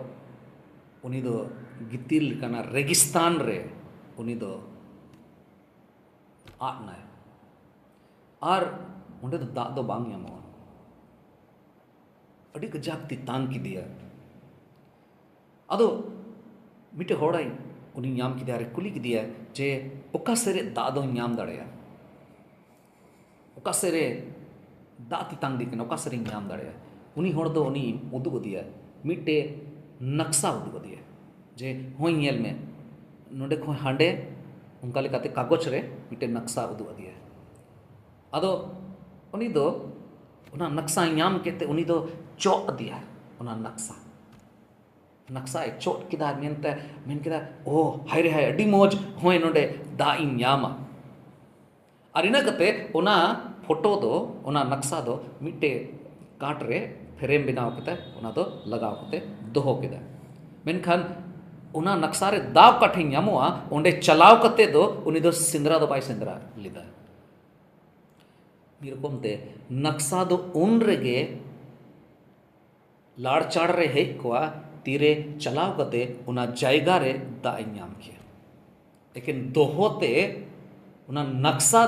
ᱩᱱᱤ ᱫᱚ ᱜᱤᱛᱤᱞ ᱞᱮᱠᱟᱱᱟᱜ ᱨᱮᱜᱤᱥᱛᱟᱱ ᱨᱮ ᱩᱱᱤ ᱫᱚ ᱟᱫ ᱱᱟᱭ᱾ ᱟᱨ ᱚᱸᱰᱮ ᱫᱚ ᱫᱟᱜ ᱫᱚ ᱵᱟᱝ ᱧᱟᱢᱚᱜᱼᱟ᱾ ᱟᱹᱰᱤ ᱠᱟᱡᱟᱠ ᱛᱮᱛᱟᱝ ᱠᱮᱫᱮᱭᱟ᱾ ᱟᱫᱚ ᱢᱤᱫᱴᱮᱡ ᱦᱚᱲ ᱩᱱᱤ ᱧᱟᱢ ᱠᱮᱫᱮᱭᱟ ᱟᱨᱮ ᱠᱩᱞᱤ ᱠᱮᱫᱮᱭᱟ ᱡᱮ, "ᱚᱠᱟ ᱥᱮᱫ ᱨᱮ ᱫᱟᱜ ᱫᱚᱧ ᱧᱟᱢ ᱫᱟᱲᱮᱭᱟᱜᱼᱟ? ᱚᱠᱟ ᱥᱮᱫ ᱨᱮ ᱫᱟᱜ ᱛᱮᱛᱟᱝ ᱫᱤ ᱠᱟᱱᱟ, ᱚᱠᱟ ᱥᱮᱫ ᱨᱤᱧ ᱧᱟᱢ ᱫᱟᱲᱮᱭᱟᱜᱼᱟ?" ᱩᱱᱤ ᱦᱚᱲ ᱫᱚ ᱩᱱᱤ ᱩᱫᱩᱜ ᱟᱫᱮᱭᱟ, ᱢᱤᱫᱴᱮᱡ ᱱᱟᱠᱥᱟ ᱩᱫᱩᱜ ᱟᱫᱮᱭᱟ ᱡᱮ, "ᱦᱳᱭ, ᱧᱮᱞ ᱢᱮ, ᱱᱚᱰᱮ ᱠᱷᱚᱱ ᱦᱟᱸᱰᱮ", ᱚᱱᱠᱟ ᱞᱮᱠᱟᱛᱮ ᱠᱟᱜᱚᱡᱽ ᱨᱮ ᱢᱤᱫᱴᱮᱡ ᱱᱟᱠᱥᱟ ᱩᱫᱩᱜ ᱟᱫᱮᱭᱟ᱾ ᱟᱫᱚ ᱩᱱᱤ ᱫᱚ ᱚᱱᱟ ᱱᱟᱠᱥᱟ ᱧᱟᱢ ᱠᱮᱫ ᱛᱮ ᱩᱱᱤ ᱫᱚ ᱪᱚᱜ ᱟᱫᱮᱭᱟ ᱚᱱᱟ ᱱᱟᱠᱥᱟ᱾ ᱱᱟᱠᱥᱟᱭ ᱪᱚᱜ ᱠᱮᱫᱟ, ᱢᱮᱱᱛᱮ ᱢᱮᱱ ᱠᱮᱫᱟ, "ᱳ, ᱦᱟᱭ ᱨᱮ ᱦᱟᱭ, ᱟᱹᱰᱤ ᱢᱚᱡᱽ, ᱦᱚᱸᱜᱼᱚᱭ ᱱᱚᱰᱮ ᱫᱟᱜ ᱤᱧ ᱧᱟᱢᱟ᱾" ᱟᱨ ᱤᱱᱟᱹ ᱠᱟᱛᱮ ᱚᱱᱟ ᱯᱷᱳᱴᱳ ᱫᱚ, ᱚᱱᱟ ᱱᱟᱠᱥᱟ ᱫᱚ ᱢᱤᱫᱴᱮᱡ ᱠᱟᱴ ᱨᱮ ᱯᱷᱨᱮᱢ ᱵᱮᱱᱟᱣ ᱠᱟᱛᱮ ᱚᱱᱟ ᱫᱚ ᱞᱟᱜᱟᱣ ᱠᱟᱛᱮ ᱫᱚᱦᱚ ᱠᱮᱫᱟ᱾ ᱢᱮᱱᱠᱷᱟᱱ ᱚᱱᱟ ᱱᱟᱠᱥᱟ ᱨᱮ ᱫᱟᱜ ᱚᱠᱟ ᱴᱷᱮᱱ ᱧᱟᱢᱚᱜᱼᱟ, ᱚᱸᱰᱮ ᱪᱟᱞᱟᱣ ᱠᱟᱛᱮ ᱫᱚ ᱩᱱᱤ ᱫᱚ ᱥᱮᱸᱫᱽᱨᱟ ᱫᱚ ᱵᱟᱭ ᱥᱮᱸᱫᱽᱨᱟ ᱞᱮᱫᱟ᱾ ᱢᱤᱫ ᱨᱚᱠᱚᱢ ᱛᱮ ᱱᱟᱠᱥᱟ ᱫᱚ ᱩᱱ ᱨᱮᱜᱮ ᱞᱟᱲᱪᱟᱲ ᱨᱮ ᱦᱮᱡ ᱠᱚᱜᱼᱟ, ᱛᱤᱨᱮ ᱪᱟᱞᱟᱣ ᱠᱟᱛᱮ ᱚᱱᱟ ᱡᱟᱭᱜᱟ ᱨᱮ ᱫᱟᱜ ᱤᱧ ᱧᱟᱢ ᱠᱮᱭᱟ᱾ ᱮᱠᱮᱱ ᱫᱚᱦᱚ ᱛᱮ, ᱚᱱᱟ ᱱᱟᱠᱥᱟ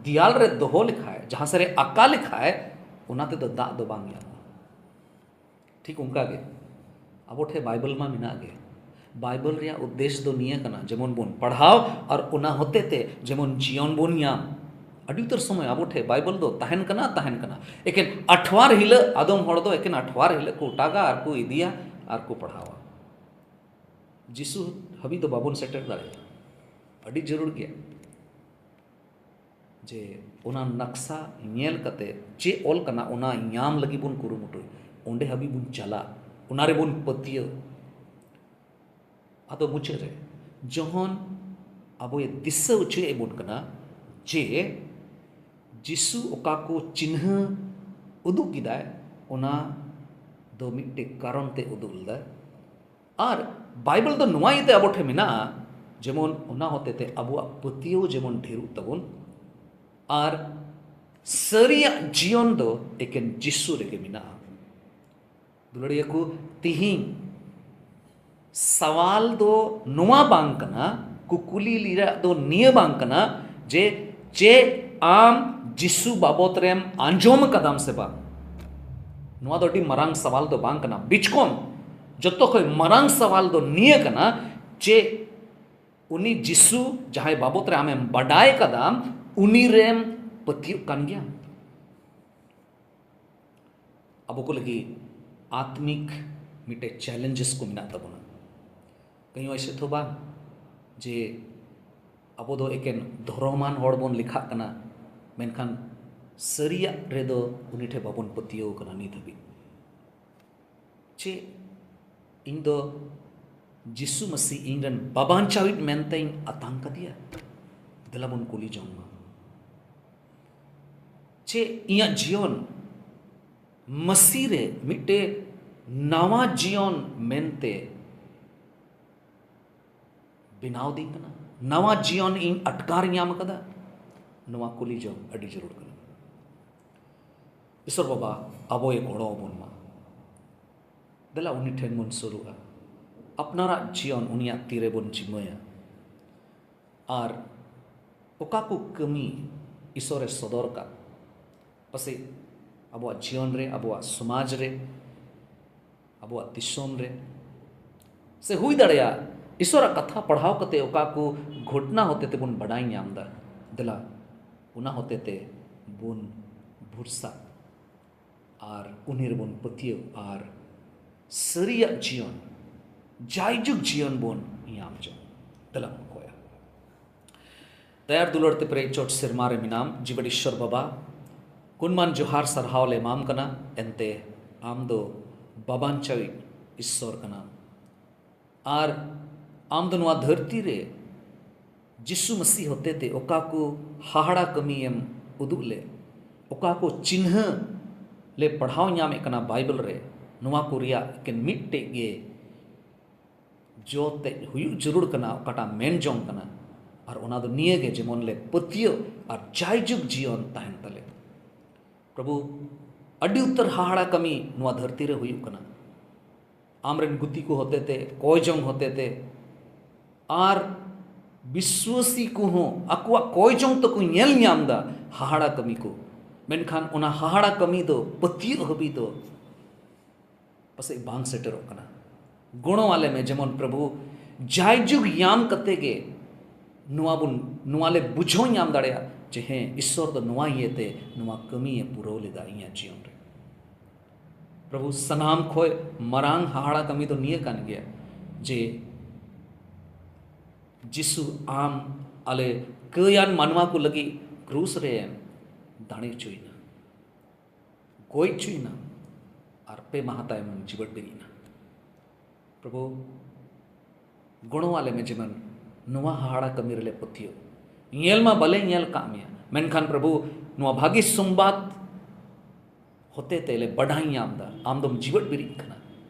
ᱫᱮᱭᱟᱞ ᱨᱮ ᱫᱚᱦᱚ ᱞᱮᱠᱷᱟᱡ, ᱡᱟᱦᱟᱸ ᱥᱮᱫ ᱨᱮ ᱟᱸᱠᱟ ᱞᱮᱠᱷᱟᱡ, ᱚᱱᱟ ᱛᱮᱫᱚ ᱫᱟᱜ ᱫᱚ ᱵᱟᱝ ᱧᱟᱢᱚᱜᱼᱟ᱾ ᱴᱷᱤᱠ ᱚᱱᱠᱟ ᱜᱮ ᱟᱵᱚ ᱴᱷᱮᱱ ᱵᱟᱭᱵᱮᱞ ᱢᱟ ᱢᱮᱱᱟᱜ ᱜᱮ᱾ ᱵᱟᱭᱵᱮᱞ ᱨᱮᱭᱟᱜ ᱩᱫᱽᱫᱮᱥ ᱫᱚ ᱱᱤᱭᱟᱹ ᱠᱟᱱᱟ, ᱡᱮᱢᱚᱱ ᱵᱚᱱ ᱯᱟᱲᱦᱟᱣ ᱟᱨ ᱚᱱᱟ ᱦᱚᱛᱮ ᱛᱮ ᱡᱮᱢᱚᱱ ᱡᱤᱭᱚᱱ ᱵᱚᱱ ᱧᱟᱢ᱾ ᱟᱹᱰᱤ ᱩᱛᱟᱹᱨ ᱥᱚᱢᱚᱭ ᱟᱵᱚ ᱴᱷᱮᱱ ᱵᱟᱭᱵᱮᱞ ᱫᱚ ᱛᱟᱦᱮᱱ ᱠᱟᱱᱟ, ᱛᱟᱦᱮᱱ ᱠᱟᱱᱟ, ᱮᱠᱮᱱ ᱟᱴᱷᱣᱟᱨ ᱦᱤᱞᱟᱹᱜ ᱟᱫᱚᱢ ᱦᱚᱲ ᱫᱚ ᱮᱠᱮᱱ ᱟᱴᱷᱣᱟᱨ ᱦᱤᱞᱟᱹᱜ ᱠᱚ ᱚᱴᱟᱜᱟ ᱟᱨ ᱠᱚ ᱤᱫᱤᱭᱟ ᱟᱨ ᱠᱚ ᱯᱟᱲᱦᱟᱣᱟ᱾ ᱡᱤᱥᱩ ᱦᱟᱹᱵᱤᱡ ᱫᱚ ᱵᱟᱵᱚᱱ ᱥᱮᱴᱮᱨ ᱫᱟᱲᱮᱭᱟᱜᱼᱟ᱾ ᱟᱹᱰᱤ ᱡᱟᱹᱨᱩᱲ ᱜᱮᱭᱟ ᱡᱮ ᱚᱱᱟ ᱱᱟᱠᱥᱟ ᱧᱮᱞ ᱠᱟᱛᱮ ᱪᱮᱫ ᱚᱞ ᱠᱟᱱᱟ, ᱚᱱᱟ ᱧᱟᱢ ᱞᱟᱹᱜᱤᱫ ᱵᱚᱱ ᱠᱩᱨᱩᱢᱩᱴᱩᱭ, ᱚᱸᱰᱮ ᱦᱟᱹᱵᱤᱡ ᱵᱚᱱ ᱪᱟᱞᱟᱜ, ᱚᱱᱟ ᱨᱮᱵᱚᱱ ᱯᱟᱹᱛᱭᱟᱹᱣ᱾ ᱟᱫᱚ ᱢᱩᱪᱟᱹᱫ ᱨᱮ ᱡᱚᱦᱚᱱ ᱟᱵᱚᱭ ᱫᱤᱥᱟᱹ ᱦᱚᱪᱚᱭᱮᱫ ᱵᱚᱱ ᱠᱟᱱᱟ ᱡᱮ ᱡᱤᱥᱩ ᱚᱠᱟ ᱠᱚ ᱪᱤᱱᱦᱟᱹ ᱩᱫᱩᱜ ᱠᱮᱫᱟᱭ, ᱚᱱᱟ ᱫᱚ ᱢᱤᱫᱴᱮᱡ ᱠᱟᱨᱚᱱ ᱛᱮ ᱩᱫᱩᱜ ᱞᱮᱫᱟᱭ᱾ ᱟᱨ ᱵᱟᱭᱵᱮᱞ ᱫᱚ ᱱᱚᱣᱟ ᱤᱭᱟᱹᱛᱮ ᱟᱵᱚ ᱴᱷᱮᱱ ᱢᱮᱱᱟᱜᱼᱟ, ᱡᱮᱢᱚᱱ ᱚᱱᱟ ᱦᱚᱛᱮ ᱛᱮ ᱟᱵᱚᱣᱟᱜ ᱯᱟᱹᱛᱭᱟᱹᱣ ᱡᱮᱢᱚᱱ ᱰᱷᱮᱨᱚᱜ ᱛᱟᱵᱚᱱ, ᱟᱨ ᱥᱟᱹᱨᱤᱭᱟᱜ ᱡᱤᱭᱚᱱ ᱫᱚ ᱮᱠᱮᱱ ᱡᱤᱥᱩ ᱨᱮᱜᱮ ᱢᱮᱱᱟᱜᱼᱟ᱾ ᱫᱩᱞᱟᱹᱲᱤᱭᱟᱹ ᱠᱚ, ᱛᱤᱦᱤᱧ ᱥᱟᱣᱟᱞ ᱫᱚ ᱱᱚᱣᱟ ᱵᱟᱝ ᱠᱟᱱᱟ, ᱠᱩᱠᱞᱤ ᱨᱮᱭᱟᱜ ᱫᱚ ᱱᱤᱭᱟᱹ ᱵᱟᱝ ᱠᱟᱱᱟ ᱡᱮ ᱪᱮᱫ ᱟᱢ ᱡᱤᱥᱩ ᱵᱟᱵᱚᱛ ᱨᱮᱢ ᱟᱸᱡᱚᱢ ᱟᱠᱟᱫᱟᱢ ᱥᱮ ᱵᱟᱝ? ᱱᱚᱣᱟ ᱫᱚ ᱟᱹᱰᱤ ᱢᱟᱨᱟᱝ ᱥᱟᱣᱟᱞ ᱫᱚ ᱵᱟᱝ ᱠᱟᱱᱟ᱾ ᱵᱤᱪᱠᱚᱢ ᱡᱚᱛᱚ ᱠᱷᱚᱱ ᱢᱟᱨᱟᱝ ᱥᱟᱣᱟᱞ ᱫᱚ ᱱᱤᱭᱟᱹ ᱠᱟᱱᱟ ᱡᱮ ᱩᱱᱤ ᱡᱤᱥᱩ ᱡᱟᱦᱟᱸᱭ ᱵᱟᱵᱚᱛ ᱨᱮ ᱟᱢᱮᱢ ᱵᱟᱰᱟᱭ ᱠᱟᱫᱟᱢ, ᱩᱱᱤ ᱨᱮᱢ ᱯᱟᱹᱛᱭᱟᱹᱜ ᱠᱟᱱ ᱜᱮᱭᱟ? ᱟᱵᱚ ᱠᱚ ᱞᱟᱹᱜᱤᱫ ᱟᱛᱢᱤᱠ ᱢᱤᱫᱴᱮᱡ ᱪᱮᱞᱮᱧᱡᱮᱥ ᱠᱚ ᱢᱮᱱᱟᱜ ᱛᱟᱵᱚᱱᱟ᱾ ᱠᱟᱹᱧ ᱮᱥᱮ ᱛᱷᱚ ᱵᱟᱝ ᱡᱮ ᱟᱵᱚ ᱫᱚ ᱮᱠᱮᱱ ᱫᱷᱚᱨᱚᱢᱟᱱ ᱦᱚᱲ ᱵᱚᱱ ᱞᱮᱠᱷᱟᱜ ᱠᱟᱱᱟ, ᱢᱮᱱᱠᱷᱟᱱ ᱥᱟᱹᱨᱤᱭᱟᱜ ᱨᱮᱫᱚ ᱩᱱᱤ ᱴᱷᱮᱱ ᱵᱟᱵᱚᱱ ᱯᱟᱹᱛᱭᱟᱹᱣ ᱠᱟᱱᱟ ᱱᱤᱛ ᱦᱟᱹᱵᱤᱡ᱾ ᱪᱮᱫ ᱤᱧ ᱫᱚ ᱡᱤᱥᱩ ᱢᱟᱹᱥᱤ ᱤᱧ ᱨᱮᱱ ᱵᱟᱵᱟᱧᱪᱟᱣᱤᱡ ᱢᱮᱱᱛᱮᱧ ᱟᱛᱟᱝ ᱠᱟᱫᱮᱭᱟ? ᱫᱮᱞᱟ ᱵᱚᱱ ᱠᱩᱞᱤ ᱡᱚᱝ ᱢᱟ᱾ ᱪᱮᱫ ᱤᱧᱟᱹᱜ ᱡᱤᱭᱚᱱ ᱢᱟᱹᱥᱤ ᱨᱮ ᱢᱤᱫᱴᱮᱡ ᱱᱟᱣᱟ ᱡᱤᱭᱚᱱ ᱢᱮᱱᱛᱮ ᱵᱮᱱᱟᱣ ᱫᱤᱧ ᱠᱟᱱᱟ? ᱱᱟᱣᱟ ᱡᱤᱭᱚᱱ ᱤᱧ ᱟᱴᱠᱟᱨ ᱧᱟᱢ ᱠᱟᱫᱟ? ᱱᱚᱣᱟ ᱠᱩᱞᱤ ᱡᱚᱝ ᱟᱹᱰᱤ ᱡᱟᱹᱨᱩᱲ ᱠᱟᱱᱟ᱾ ᱤᱥᱚᱨ ᱵᱟᱵᱟ ᱟᱵᱚᱭ ᱜᱚᱲᱚ ᱟᱵᱚᱱ ᱢᱟ᱾ ᱫᱮᱞᱟ ᱩᱱᱤ ᱴᱷᱮᱱ ᱵᱚᱱ ᱥᱩᱨᱩᱜᱼᱟ, ᱟᱯᱱᱟᱨᱟᱜ ᱡᱤᱭᱚᱱ ᱩᱱᱤᱭᱟᱜ ᱛᱤ ᱨᱮᱵᱚᱱ ᱡᱤᱢᱟᱹᱭᱟ᱾ ᱟᱨ ᱚᱠᱟ ᱠᱚ ᱠᱟᱹᱢᱤ ᱤᱥᱚᱨᱮ ᱥᱚᱫᱚᱨ ᱠᱟᱜ, ᱯᱟᱥᱮᱡ ᱟᱵᱚᱣᱟᱜ ᱡᱤᱭᱚᱱ ᱨᱮ, ᱟᱵᱚᱣᱟᱜ ᱥᱚᱢᱟᱡᱽ ᱨᱮ, ᱟᱵᱚᱣᱟᱜ ᱫᱤᱥᱚᱢ ᱨᱮ, ᱥᱮ ᱦᱩᱭ ᱫᱟᱲᱮᱭᱟᱜᱼᱟ ᱤᱥᱚᱨᱟᱜ ᱠᱟᱛᱷᱟ ᱯᱟᱲᱦᱟᱣ ᱠᱟᱛᱮ ᱚᱠᱟ ᱠᱚ ᱜᱷᱚᱴᱱᱟ ᱦᱚᱛᱮ ᱛᱮᱵᱚᱱ ᱵᱟᱰᱟᱭ ᱧᱟᱢ ᱮᱫᱟ, ᱫᱮᱞᱟ ᱚᱱᱟ ᱦᱚᱛᱮ ᱛᱮ ᱵᱚᱱ ᱵᱷᱚᱨᱥᱟ ᱟᱨ ᱩᱱᱤ ᱨᱮᱵᱚᱱ ᱯᱟᱹᱛᱭᱟᱹᱣ ᱟᱨ ᱥᱟᱹᱨᱤᱭᱟᱜ ᱡᱤᱭᱚᱱ, ᱡᱟᱭᱡᱩᱜᱽ ᱡᱤᱭᱚᱱ ᱵᱚᱱ ᱧᱟᱢ ᱡᱚᱝ᱾ ᱫᱮᱞᱟ ᱵᱚᱱ ᱠᱚᱭᱟ᱾ ᱫᱟᱭᱟ ᱫᱩᱞᱟᱹᱲ ᱛᱮ ᱯᱮᱨᱮᱡ ᱪᱚᱴ ᱥᱮᱨᱢᱟ ᱨᱮ ᱢᱮᱱᱟᱢ, ᱡᱤᱵᱟᱹᱲ ᱤᱥᱥᱚᱨ ᱵᱟᱵᱟ, ᱠᱩᱱᱢᱟᱱ ᱡᱚᱦᱟᱨ ᱥᱟᱨᱦᱟᱣ ᱞᱮ ᱮᱢᱟᱢ ᱠᱟᱱᱟ᱾ ᱮᱱᱛᱮ ᱟᱢ ᱫᱚ ᱵᱟᱵᱟᱧᱪᱟᱣᱤᱡ ᱤᱥᱥᱚᱨ ᱠᱟᱱᱟᱢ᱾ ᱟᱨ ᱟᱢ ᱫᱚ ᱱᱚᱣᱟ ᱫᱷᱟᱹᱨᱛᱤ ᱨᱮ ᱡᱤᱥᱩ ᱢᱟᱹᱥᱤ ᱦᱚᱛᱮ ᱛᱮ ᱚᱠᱟ ᱠᱚ ᱦᱟᱦᱟᱲᱟ ᱠᱟᱹᱢᱤᱭᱮᱢ ᱩᱫᱩᱜ ᱞᱮᱫ, ᱚᱠᱟ ᱠᱚ ᱪᱤᱱᱦᱟᱹ ᱞᱮ ᱯᱟᱲᱦᱟᱣ ᱧᱟᱢᱮᱫ ᱠᱟᱱᱟ ᱵᱟᱭᱵᱮᱞ ᱨᱮ, ᱱᱚᱣᱟ ᱠᱚ ᱨᱮᱭᱟᱜ ᱮᱠᱮᱱ ᱢᱤᱫᱴᱮᱡ ᱜᱮ ᱡᱚ ᱛᱮᱫ ᱦᱩᱭᱩᱜ ᱡᱟᱹᱨᱩᱲ ᱠᱟᱱᱟ, ᱚᱠᱟᱴᱟᱜ ᱢᱮᱱ ᱡᱚᱝ ᱠᱟᱱᱟ, ᱟᱨ ᱚᱱᱟ ᱫᱚ ᱱᱤᱭᱟᱹ ᱜᱮ, ᱡᱮᱢᱚᱱ ᱞᱮ ᱯᱟᱹᱛᱭᱟᱹᱣ ᱟᱨ ᱡᱟᱭᱡᱩᱜᱽ ᱡᱤᱭᱚᱱ ᱛᱟᱦᱮᱱ ᱛᱟᱞᱮ᱾ ᱯᱨᱚᱵᱷᱩ, ᱟᱹᱰᱤ ᱩᱛᱟᱹᱨ ᱦᱟᱦᱟᱲᱟ ᱠᱟᱹᱢᱤ ᱱᱚᱣᱟ ᱫᱷᱟᱹᱨᱛᱤ ᱨᱮ ᱦᱩᱭᱩᱜ ᱠᱟᱱᱟ᱾ ᱟᱢᱨᱮᱱ ᱜᱩᱛᱤ ᱠᱚ ᱦᱚᱛᱮᱛᱮ, ᱠᱚᱭ ᱡᱚᱝ ᱦᱚᱛᱮᱛᱮ, ᱟᱨ ᱵᱤᱥᱣᱟᱹᱥᱤ ᱠᱚᱦᱚᱸ ᱟᱠᱚᱣᱟᱜ ᱠᱚᱭ ᱡᱚᱝ ᱛᱮᱠᱚ ᱧᱮᱞ ᱧᱟᱢ ᱮᱫᱟ ᱦᱟᱦᱟᱲᱟ ᱠᱟᱹᱢᱤ ᱠᱚ, ᱢᱮᱱᱠᱷᱟᱱ ᱚᱱᱟ ᱦᱟᱦᱟᱲᱟ ᱠᱟᱹᱢᱤ ᱫᱚ ᱯᱟᱹᱛᱭᱟᱹᱜ ᱦᱟᱹᱵᱤᱡ ᱫᱚ ᱯᱟᱥᱮᱡ ᱵᱟᱝ ᱥᱮᱴᱮᱨᱚᱜ ᱠᱟᱱᱟ᱾ ᱜᱚᱲᱚ ᱟᱞᱮ ᱢᱮ, ᱡᱮᱢᱚᱱ ᱯᱨᱚᱵᱷᱩ ᱡᱟᱭᱡᱩᱜᱽ ᱧᱟᱢ ᱠᱟᱛᱮ ᱜᱮ ᱱᱚᱣᱟ ᱵᱚᱱ, ᱱᱚᱣᱟ ᱞᱮ ᱵᱩᱡᱷᱟᱹᱣ ᱧᱟᱢ ᱫᱟᱲᱮᱭᱟᱜ ᱡᱮ ᱦᱮᱸ, ᱤᱥᱥᱚᱨ ᱫᱚ ᱱᱚᱣᱟ ᱤᱭᱟᱹᱛᱮ ᱱᱚᱣᱟ ᱠᱟᱹᱢᱤᱭᱮ ᱯᱩᱨᱟᱹᱣ ᱞᱮᱫᱟ ᱤᱧᱟᱹᱜ ᱡᱤᱭᱚᱱ ᱨᱮ᱾ ᱯᱨᱚᱵᱷᱩ, ᱥᱟᱱᱟᱢ ᱠᱷᱚᱡ ᱢᱟᱨᱟᱝ ᱦᱟᱦᱟᱲᱟ ᱠᱟᱹᱢᱤ ᱫᱚ ᱱᱤᱭᱟᱹ ᱠᱟᱱ ᱜᱮᱭᱟ ᱡᱮ ᱡᱤᱥᱩ ᱟᱢ ᱟᱞᱮ ᱠᱟᱹᱭᱟᱱ ᱢᱟᱱᱣᱟ ᱠᱚ ᱞᱟᱹᱜᱤᱫ ᱠᱨᱩᱥ ᱨᱮ ᱫᱟᱲᱮ ᱦᱚᱪᱚᱭᱮᱱᱟ, ᱜᱚᱡ ᱦᱚᱪᱚᱭᱮᱱᱟ, ᱟᱨ ᱯᱮ ᱢᱟᱦᱟ ᱛᱟᱭᱚᱢ ᱡᱤᱣᱮᱫ ᱵᱮᱨᱮᱫ ᱮᱱᱟ᱾ ᱯᱨᱚᱵᱷᱩ, ᱜᱚᱲᱚ ᱟᱞᱮ ᱢᱮ ᱡᱮᱢᱚᱱ ᱱᱚᱣᱟ ᱦᱟᱦᱟᱲᱟ ᱠᱟᱹᱢᱤ ᱨᱮᱞᱮ ᱯᱟᱹᱛᱭᱟᱹᱣ᱾ ᱧᱮᱞ ᱢᱟ ᱵᱟᱞᱮ ᱧᱮᱞ ᱠᱟᱜ ᱢᱮᱭᱟ, ᱢᱮᱱᱠᱷᱟᱱ ᱯᱨᱚᱵᱷᱩ, ᱱᱚᱣᱟ ᱵᱷᱟᱹᱜᱤ ᱥᱚᱢᱵᱟᱫ ᱦᱚᱛᱮ ᱛᱮ ᱞᱮ ᱵᱟᱰᱟᱭ ᱧᱟᱢ ᱮᱫᱟ ᱟᱢ ᱫᱚᱢ ᱡᱤᱣᱮᱫ ᱵᱮᱨᱮᱫ ᱠᱟᱱᱟ᱾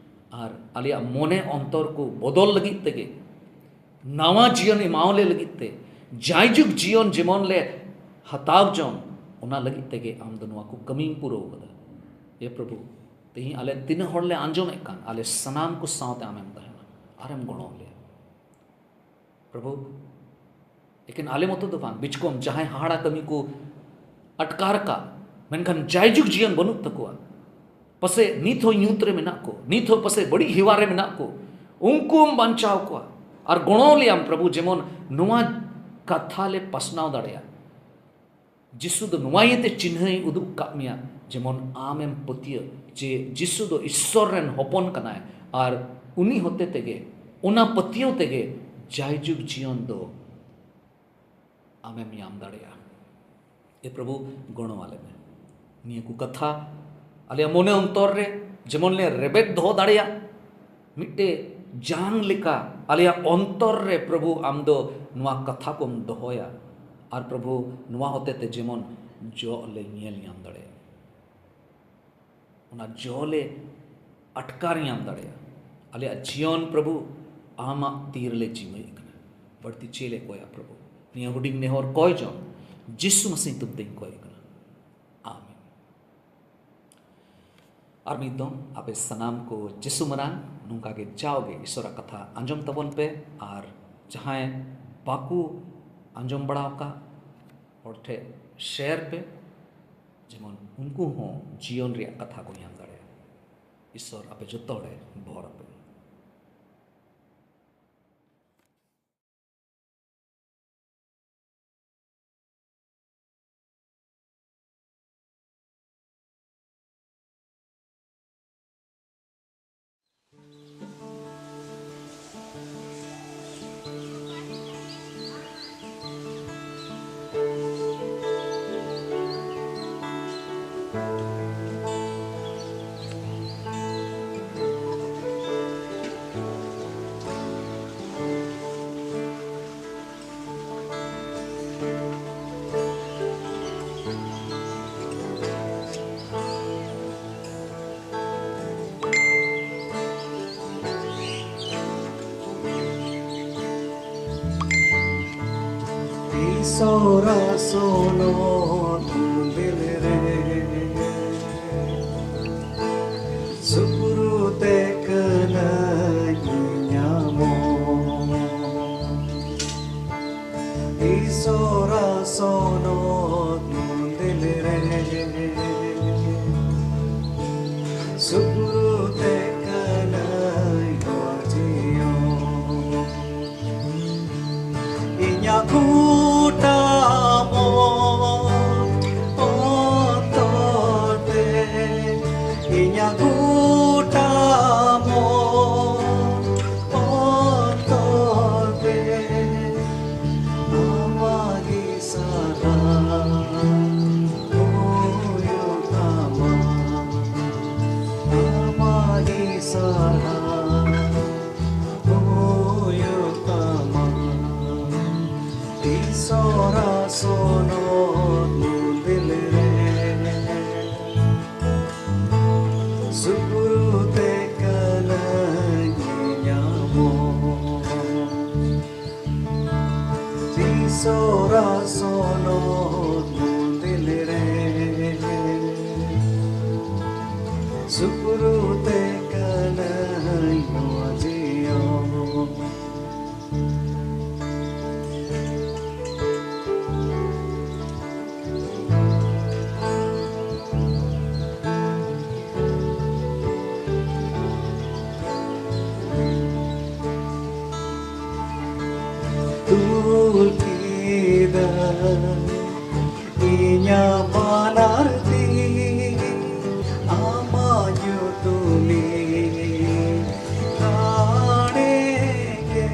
ᱟᱨ ᱟᱞᱮᱭᱟᱜ ᱢᱚᱱᱮ ᱚᱱᱛᱚᱨ ᱠᱚ ᱵᱚᱫᱚᱞ ᱞᱟᱹᱜᱤᱫ ᱛᱮᱜᱮ, ᱱᱟᱣᱟ ᱡᱤᱭᱚᱱ ᱮᱢᱟᱣ ᱞᱮ ᱞᱟᱹᱜᱤᱫ ᱛᱮ, ᱡᱟᱭᱡᱩᱜᱽ ᱡᱤᱭᱚᱱ ᱡᱮᱢᱚᱱ ᱞᱮ ᱦᱟᱛᱟᱣ ᱡᱚᱝ, ᱚᱱᱟ ᱞᱟᱹᱜᱤᱫ ᱛᱮᱜᱮ ᱟᱢ ᱫᱚ ᱱᱚᱣᱟ ᱠᱚ ᱠᱟᱹᱢᱤᱢ ᱯᱩᱨᱟᱹᱣ ᱠᱟᱫᱟ᱾ ᱮ ᱯᱨᱚᱵᱷᱩ, ᱛᱮᱦᱮᱧ ᱟᱞᱮ ᱛᱤᱱᱟᱹᱜ ᱦᱚᱲ ᱞᱮ ᱟᱸᱡᱚᱢᱮᱫ ᱠᱟᱱ, ᱟᱞᱮ ᱥᱟᱱᱟᱢ ᱠᱚ ᱥᱟᱶᱛᱮ ᱟᱢᱮᱢ ᱛᱟᱦᱮᱱᱟ, ᱟᱨᱮᱢ ᱜᱚᱲᱚ ᱞᱮᱭᱟ᱾ ᱯᱨᱚᱵᱷᱩ, ᱮᱠᱮᱱ ᱟᱞᱮ ᱢᱚᱛᱚ ᱫᱚ ᱵᱟᱝ, ᱵᱤᱪᱠᱚᱢ ᱡᱟᱦᱟᱸᱭ ᱦᱟᱦᱟᱲᱟ ᱠᱟᱹᱢᱤ ᱠᱚ ᱟᱴᱠᱟᱨ ᱠᱟᱜ, ᱢᱮᱱᱠᱷᱟᱱ ᱡᱟᱭᱡᱩᱜᱽ ᱡᱤᱭᱚᱱ ᱵᱟᱹᱱᱩᱜ ᱛᱟᱠᱚᱣᱟ, ᱯᱟᱥᱮᱡ ᱱᱤᱛ ᱦᱚᱸ ᱧᱩᱛ ᱨᱮ ᱢᱮᱱᱟᱜ ᱠᱚ, ᱱᱤᱛ ᱦᱚᱸ ᱯᱟᱥᱮᱡ ᱵᱟᱹᱲᱤᱡ ᱦᱮᱣᱟ ᱨᱮ ᱢᱮᱱᱟᱜ ᱠᱚ, ᱩᱱᱠᱩᱢ ᱵᱟᱧᱪᱟᱣ ᱠᱚᱣᱟ᱾ ᱟᱨ ᱜᱚᱲᱚ ᱞᱮᱭᱟᱢ ᱯᱨᱚᱵᱷᱩ, ᱡᱮᱢᱚᱱ ᱱᱚᱣᱟ ᱠᱟᱛᱷᱟ ᱞᱮ ᱯᱟᱥᱱᱟᱣ ᱫᱟᱲᱮᱭᱟᱜ᱾ ᱡᱤᱥᱩ ᱫᱚ ᱱᱚᱣᱟ ᱤᱭᱟᱹᱛᱮ ᱪᱤᱱᱦᱟᱹᱭ ᱩᱫᱩᱜ ᱠᱟᱜ ᱢᱮᱭᱟ, ᱡᱮᱢᱚᱱ ᱟᱢᱮᱢ ᱯᱟᱹᱛᱭᱟᱹᱜ ᱡᱮ ᱡᱤᱥᱩ ᱫᱚ ᱤᱥᱥᱚᱨ ᱨᱮᱱ ᱦᱚᱯᱚᱱ ᱠᱟᱱᱟᱭ, ᱟᱨ ᱩᱱᱤ ᱦᱚᱛᱮ ᱛᱮᱜᱮ, ᱚᱱᱟ ᱯᱟᱹᱛᱭᱟᱹᱣ ᱛᱮᱜᱮ ᱡᱟᱭᱡᱩᱜᱽ ᱡᱤᱭᱚᱱ ᱫᱚ ᱟᱢᱮᱢ ᱧᱟᱢ ᱫᱟᱲᱮᱭᱟᱜᱼᱟ᱾ ᱮ ᱯᱨᱚᱵᱷᱩ, ᱜᱚᱲᱚ ᱟᱞᱮ ᱢᱮ᱾ ᱱᱤᱭᱟᱹ ᱠᱚ ᱠᱟᱛᱷᱟ ᱟᱞᱮᱭᱟᱜ ᱢᱚᱱᱮ ᱚᱱᱛᱚᱨ ᱨᱮ ᱡᱮᱢᱚᱱ ᱞᱮ ᱨᱮᱵᱮᱫ ᱫᱚᱦᱚ ᱫᱟᱲᱮᱭᱟᱜ, ᱢᱤᱫᱴᱮᱡ ᱡᱟᱝ ᱞᱮᱠᱟ ᱟᱞᱮᱭᱟᱜ ᱚᱱᱛᱚᱨ ᱨᱮ ᱯᱨᱚᱵᱷᱩ ᱟᱢ ᱫᱚ ᱱᱚᱣᱟ ᱠᱟᱛᱷᱟ ᱠᱚᱢ ᱫᱚᱦᱚᱭᱟ᱾ ᱟᱨ ᱯᱨᱚᱵᱷᱩ, ᱱᱚᱣᱟ ᱦᱚᱛᱮ ᱛᱮ ᱡᱮᱢᱚᱱ ᱡᱚᱜ ᱞᱮ ᱧᱮᱞ ᱧᱟᱢ ᱫᱟᱲᱮᱭᱟᱜᱼᱟ, ᱚᱱᱟ ᱡᱚ ᱞᱮ ᱟᱴᱠᱟᱨ ᱧᱟᱢ ᱫᱟᱲᱮᱭᱟᱜᱼᱟ᱾ ᱟᱞᱮᱭᱟᱜ ᱡᱤᱭᱚᱱ ᱯᱨᱚᱵᱷᱩ ᱟᱢᱟᱜ ᱛᱤ ᱨᱮᱞᱮ ᱡᱤᱢᱟᱹᱭᱮᱫ ᱠᱟᱱᱟ᱾ ᱵᱟᱹᱲᱛᱤ ᱪᱮᱫ ᱞᱮ ᱠᱚᱭᱟ ᱯᱨᱚᱵᱷᱩ? ᱱᱤᱭᱟᱹ ᱦᱩᱰᱤᱧ ᱱᱮᱦᱚᱨ ᱠᱚᱭ ᱡᱚᱝ ᱡᱤᱥᱩ ᱢᱟᱹᱥᱤ ᱧᱩᱛᱩᱢ ᱛᱮᱧ ᱠᱚᱭᱮᱫ ᱠᱟᱱᱟ᱾ ᱟᱢᱮᱱ᱾ ᱟᱨ ᱢᱤᱫ ᱫᱚᱢ ᱟᱯᱮ ᱥᱟᱱᱟᱢ ᱠᱚ ᱡᱤᱥᱩ ᱢᱟᱨᱟᱝ ᱱᱚᱝᱠᱟ ᱜᱮ ᱡᱟᱣᱜᱮ ᱤᱥᱚᱨᱟᱜ ᱠᱟᱛᱷᱟ ᱟᱸᱡᱚᱢ ᱛᱟᱵᱚᱱ ᱯᱮ, ᱟᱨ ᱡᱟᱦᱟᱸᱭ ᱵᱟᱠᱚ ᱟᱸᱡᱚᱢ ᱵᱟᱲᱟ ᱟᱠᱟᱫ ᱦᱚᱲ ᱴᱷᱮᱱ ᱥᱮᱭᱟᱨ ᱯᱮ, ᱡᱮᱢᱚᱱ ᱩᱱᱠᱩ ᱦᱚᱸ ᱡᱤᱭᱚᱱ ᱨᱮᱭᱟᱜ ᱠᱟᱛᱷᱟ ᱠᱚ ᱧᱟᱢ ᱫᱟᱲᱮᱭᱟᱜᱼᱟ᱾ ᱤᱥᱚᱨ ᱟᱯᱮ ᱡᱚᱛᱚ ᱦᱚᱲᱮ ᱵᱚᱦᱚᱨ ᱟᱯᱮ᱾ ᱤᱥᱚᱨᱟ ᱥᱚᱱᱚᱛ ᱢᱚᱱᱫᱤᱨ ᱨᱮ ᱥᱩᱯᱨᱩ ᱛᱮ ᱠᱟᱹᱱᱟᱹᱧ ᱧᱟᱢᱚᱜ᱾ ᱤᱥᱚᱨᱟ ᱥᱚᱱᱚᱛ ᱢᱚᱱᱫᱤᱨ ᱨᱮ ᱥᱚᱱᱚᱛ ᱢᱚᱱᱫᱤᱞ ᱨᱮ ᱥᱩᱯᱨᱩ ᱛᱮ ᱠᱟᱱᱟᱧ ᱧᱟᱢᱚᱜ᱾ ᱤᱥᱚᱨᱟ ᱥᱚᱱᱚᱛ ᱢᱚᱱᱫᱤᱞ ᱨᱮ ᱥᱩᱯᱨᱩ ᱛᱮ ᱠᱟᱱᱟᱧ ᱱᱚᱣᱟ ᱡᱤᱭᱚᱱ᱾ ᱛᱩᱞ ᱠᱮᱫᱟ ᱤᱧᱟᱜ ᱵᱟᱱᱟᱨ ᱛᱤ ᱟᱢᱟᱜ ᱧᱩᱛᱩᱢᱤᱧ ᱨᱟᱲᱮ ᱜᱮ᱾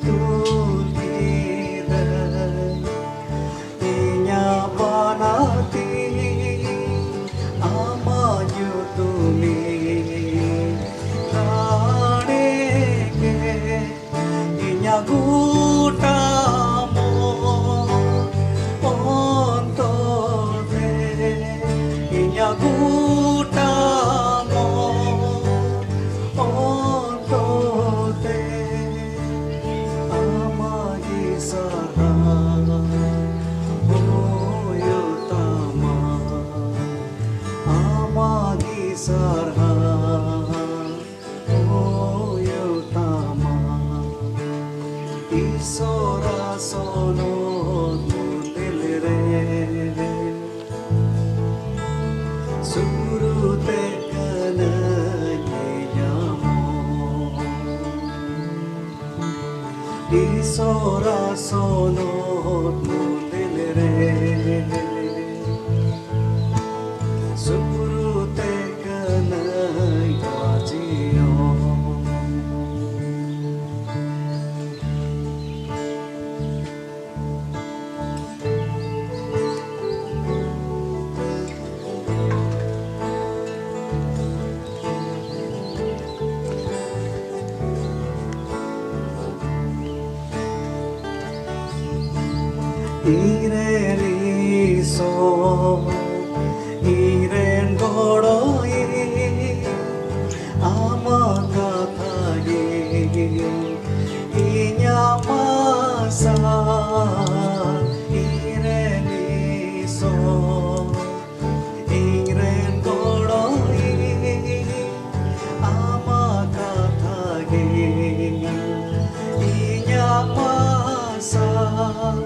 ᱛᱩᱞ ᱠᱮᱫᱟ ᱤᱧᱟᱜ ᱵᱟᱱᱟᱨ ᱛᱤ ᱟᱢᱟᱜ ᱧᱩᱛᱩᱢᱤᱧ ᱨᱟᱲᱮ ᱜᱮ᱾ ᱤᱧᱟᱜ ᱜᱚᱴᱟ ᱢᱚᱱ ᱚᱱᱛᱚᱨ ᱛᱮ, ᱤᱧᱟᱜ ᱜᱚᱴᱟ ᱢᱚᱱ ᱚᱱᱛᱚᱨ ᱛᱮ, ᱟᱢᱟᱜ ᱜᱮ ᱥᱟᱨᱦᱟᱣ ᱦᱩᱭᱩᱜ ᱛᱟᱢᱟ, ᱟᱢᱟᱜ ᱜᱮ ᱥᱟᱨᱦᱟᱣ ᱦᱩᱭᱩᱜ ᱛᱟᱢᱟ᱾ ᱤᱥᱚᱨᱟ ᱥᱚᱱᱚᱛ ᱢᱚᱱᱫᱤᱞ ᱨᱮ ᱥᱩᱯᱨᱩ ᱛᱮ ᱠᱟᱱᱟᱧ ᱧᱟᱢᱚᱜ᱾ ᱤᱥᱚᱨᱟ ᱥᱚᱱᱚᱛ ᱢᱚᱱᱫᱤᱞ ᱨᱮ ᱥᱩᱯᱨᱩ ᱛᱮ ᱠᱟᱱᱟᱧ ᱱᱚᱣᱟ ᱡᱤᱭᱚᱱ᱾ ᱤᱧ ᱨᱮᱱ ᱜᱚᱲᱚᱭᱤᱡ, ᱟᱢᱟᱜ ᱠᱟᱛᱷᱟ ᱜᱮ ᱤᱧᱟᱹᱜ ᱢᱟᱨᱥᱟᱞ, ᱤᱧ ᱨᱮᱱ ᱤᱥᱚᱨ, ᱤᱧ ᱨᱮᱱ ᱜᱚᱲᱚᱭᱤᱡ, ᱟᱢᱟᱜ ᱠᱟᱛᱷᱟ ᱜᱮ ᱤᱧᱟᱹᱜ ᱢᱟᱨᱥᱟᱞ᱾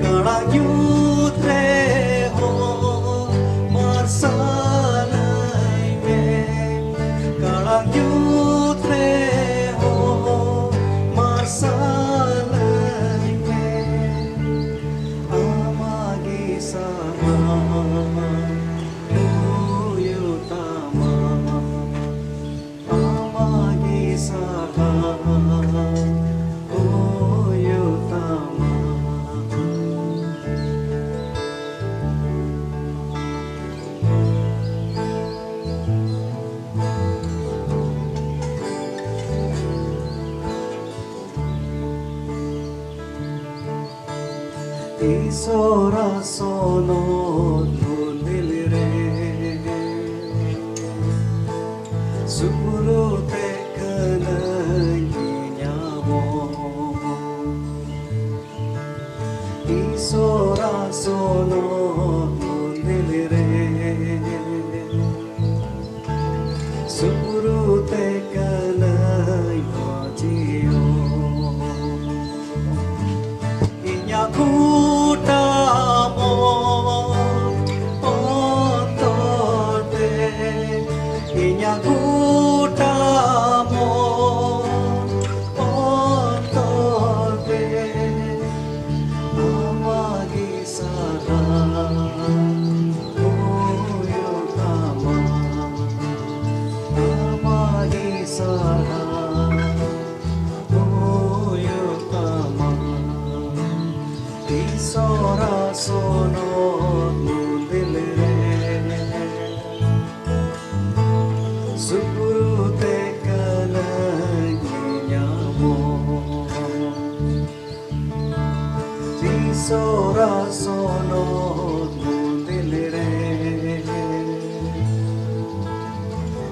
ᱠᱟᱲᱟᱝ ᱧᱩᱛ ᱨᱮᱦᱚᱸ ᱢᱟᱨᱥᱟᱞᱟᱹᱧ ᱢᱮ, ᱠᱟᱲᱟᱝ ᱧᱩᱛ ᱨᱮᱦᱚᱸ ᱢᱟᱨᱥᱟᱞᱟᱹᱧ ᱢᱮ᱾ ᱟᱢᱟᱜ ᱜᱮ ᱥᱟᱦᱟᱨ ᱦᱩᱭᱩᱜ ᱛᱟᱢᱟ, ᱟᱢᱟᱜ ᱜᱮ ᱥᱟᱦᱟᱨ ᱦᱩᱭᱩᱜ ᱛᱟᱢᱟ᱾ ᱤᱥᱚᱨᱟᱜ ᱥᱚᱱᱚᱛ ᱢᱚᱱᱫᱤᱨ ᱨᱮ ᱥᱩᱨᱩᱛᱮ ᱠᱟᱹᱱᱟᱹᱧ ᱧᱟᱢᱚᱜ᱾ ᱤᱥᱚᱨᱟᱜ ᱥᱚᱱᱚᱛ ᱢᱚᱱᱫᱤᱨ ᱨᱮ ᱥᱩᱨᱩᱛᱮ ᱠᱟᱹᱱᱟᱹᱧ ᱵᱟᱡᱤᱭᱚ᱾ ᱤᱧᱟᱹᱜ ᱜᱚᱴᱟ ᱢᱚᱱ ᱚᱱᱛᱚᱨ ᱛᱮ, ᱤᱧᱟᱹᱜ ᱜᱚᱴᱟ ᱢᱚᱱ ᱚᱱᱛᱚᱨ ᱛᱮ ᱟᱢᱟᱜ ᱜᱮ ᱥᱟᱨᱦᱟᱣ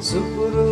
ᱥᱩᱯᱩᱨᱩ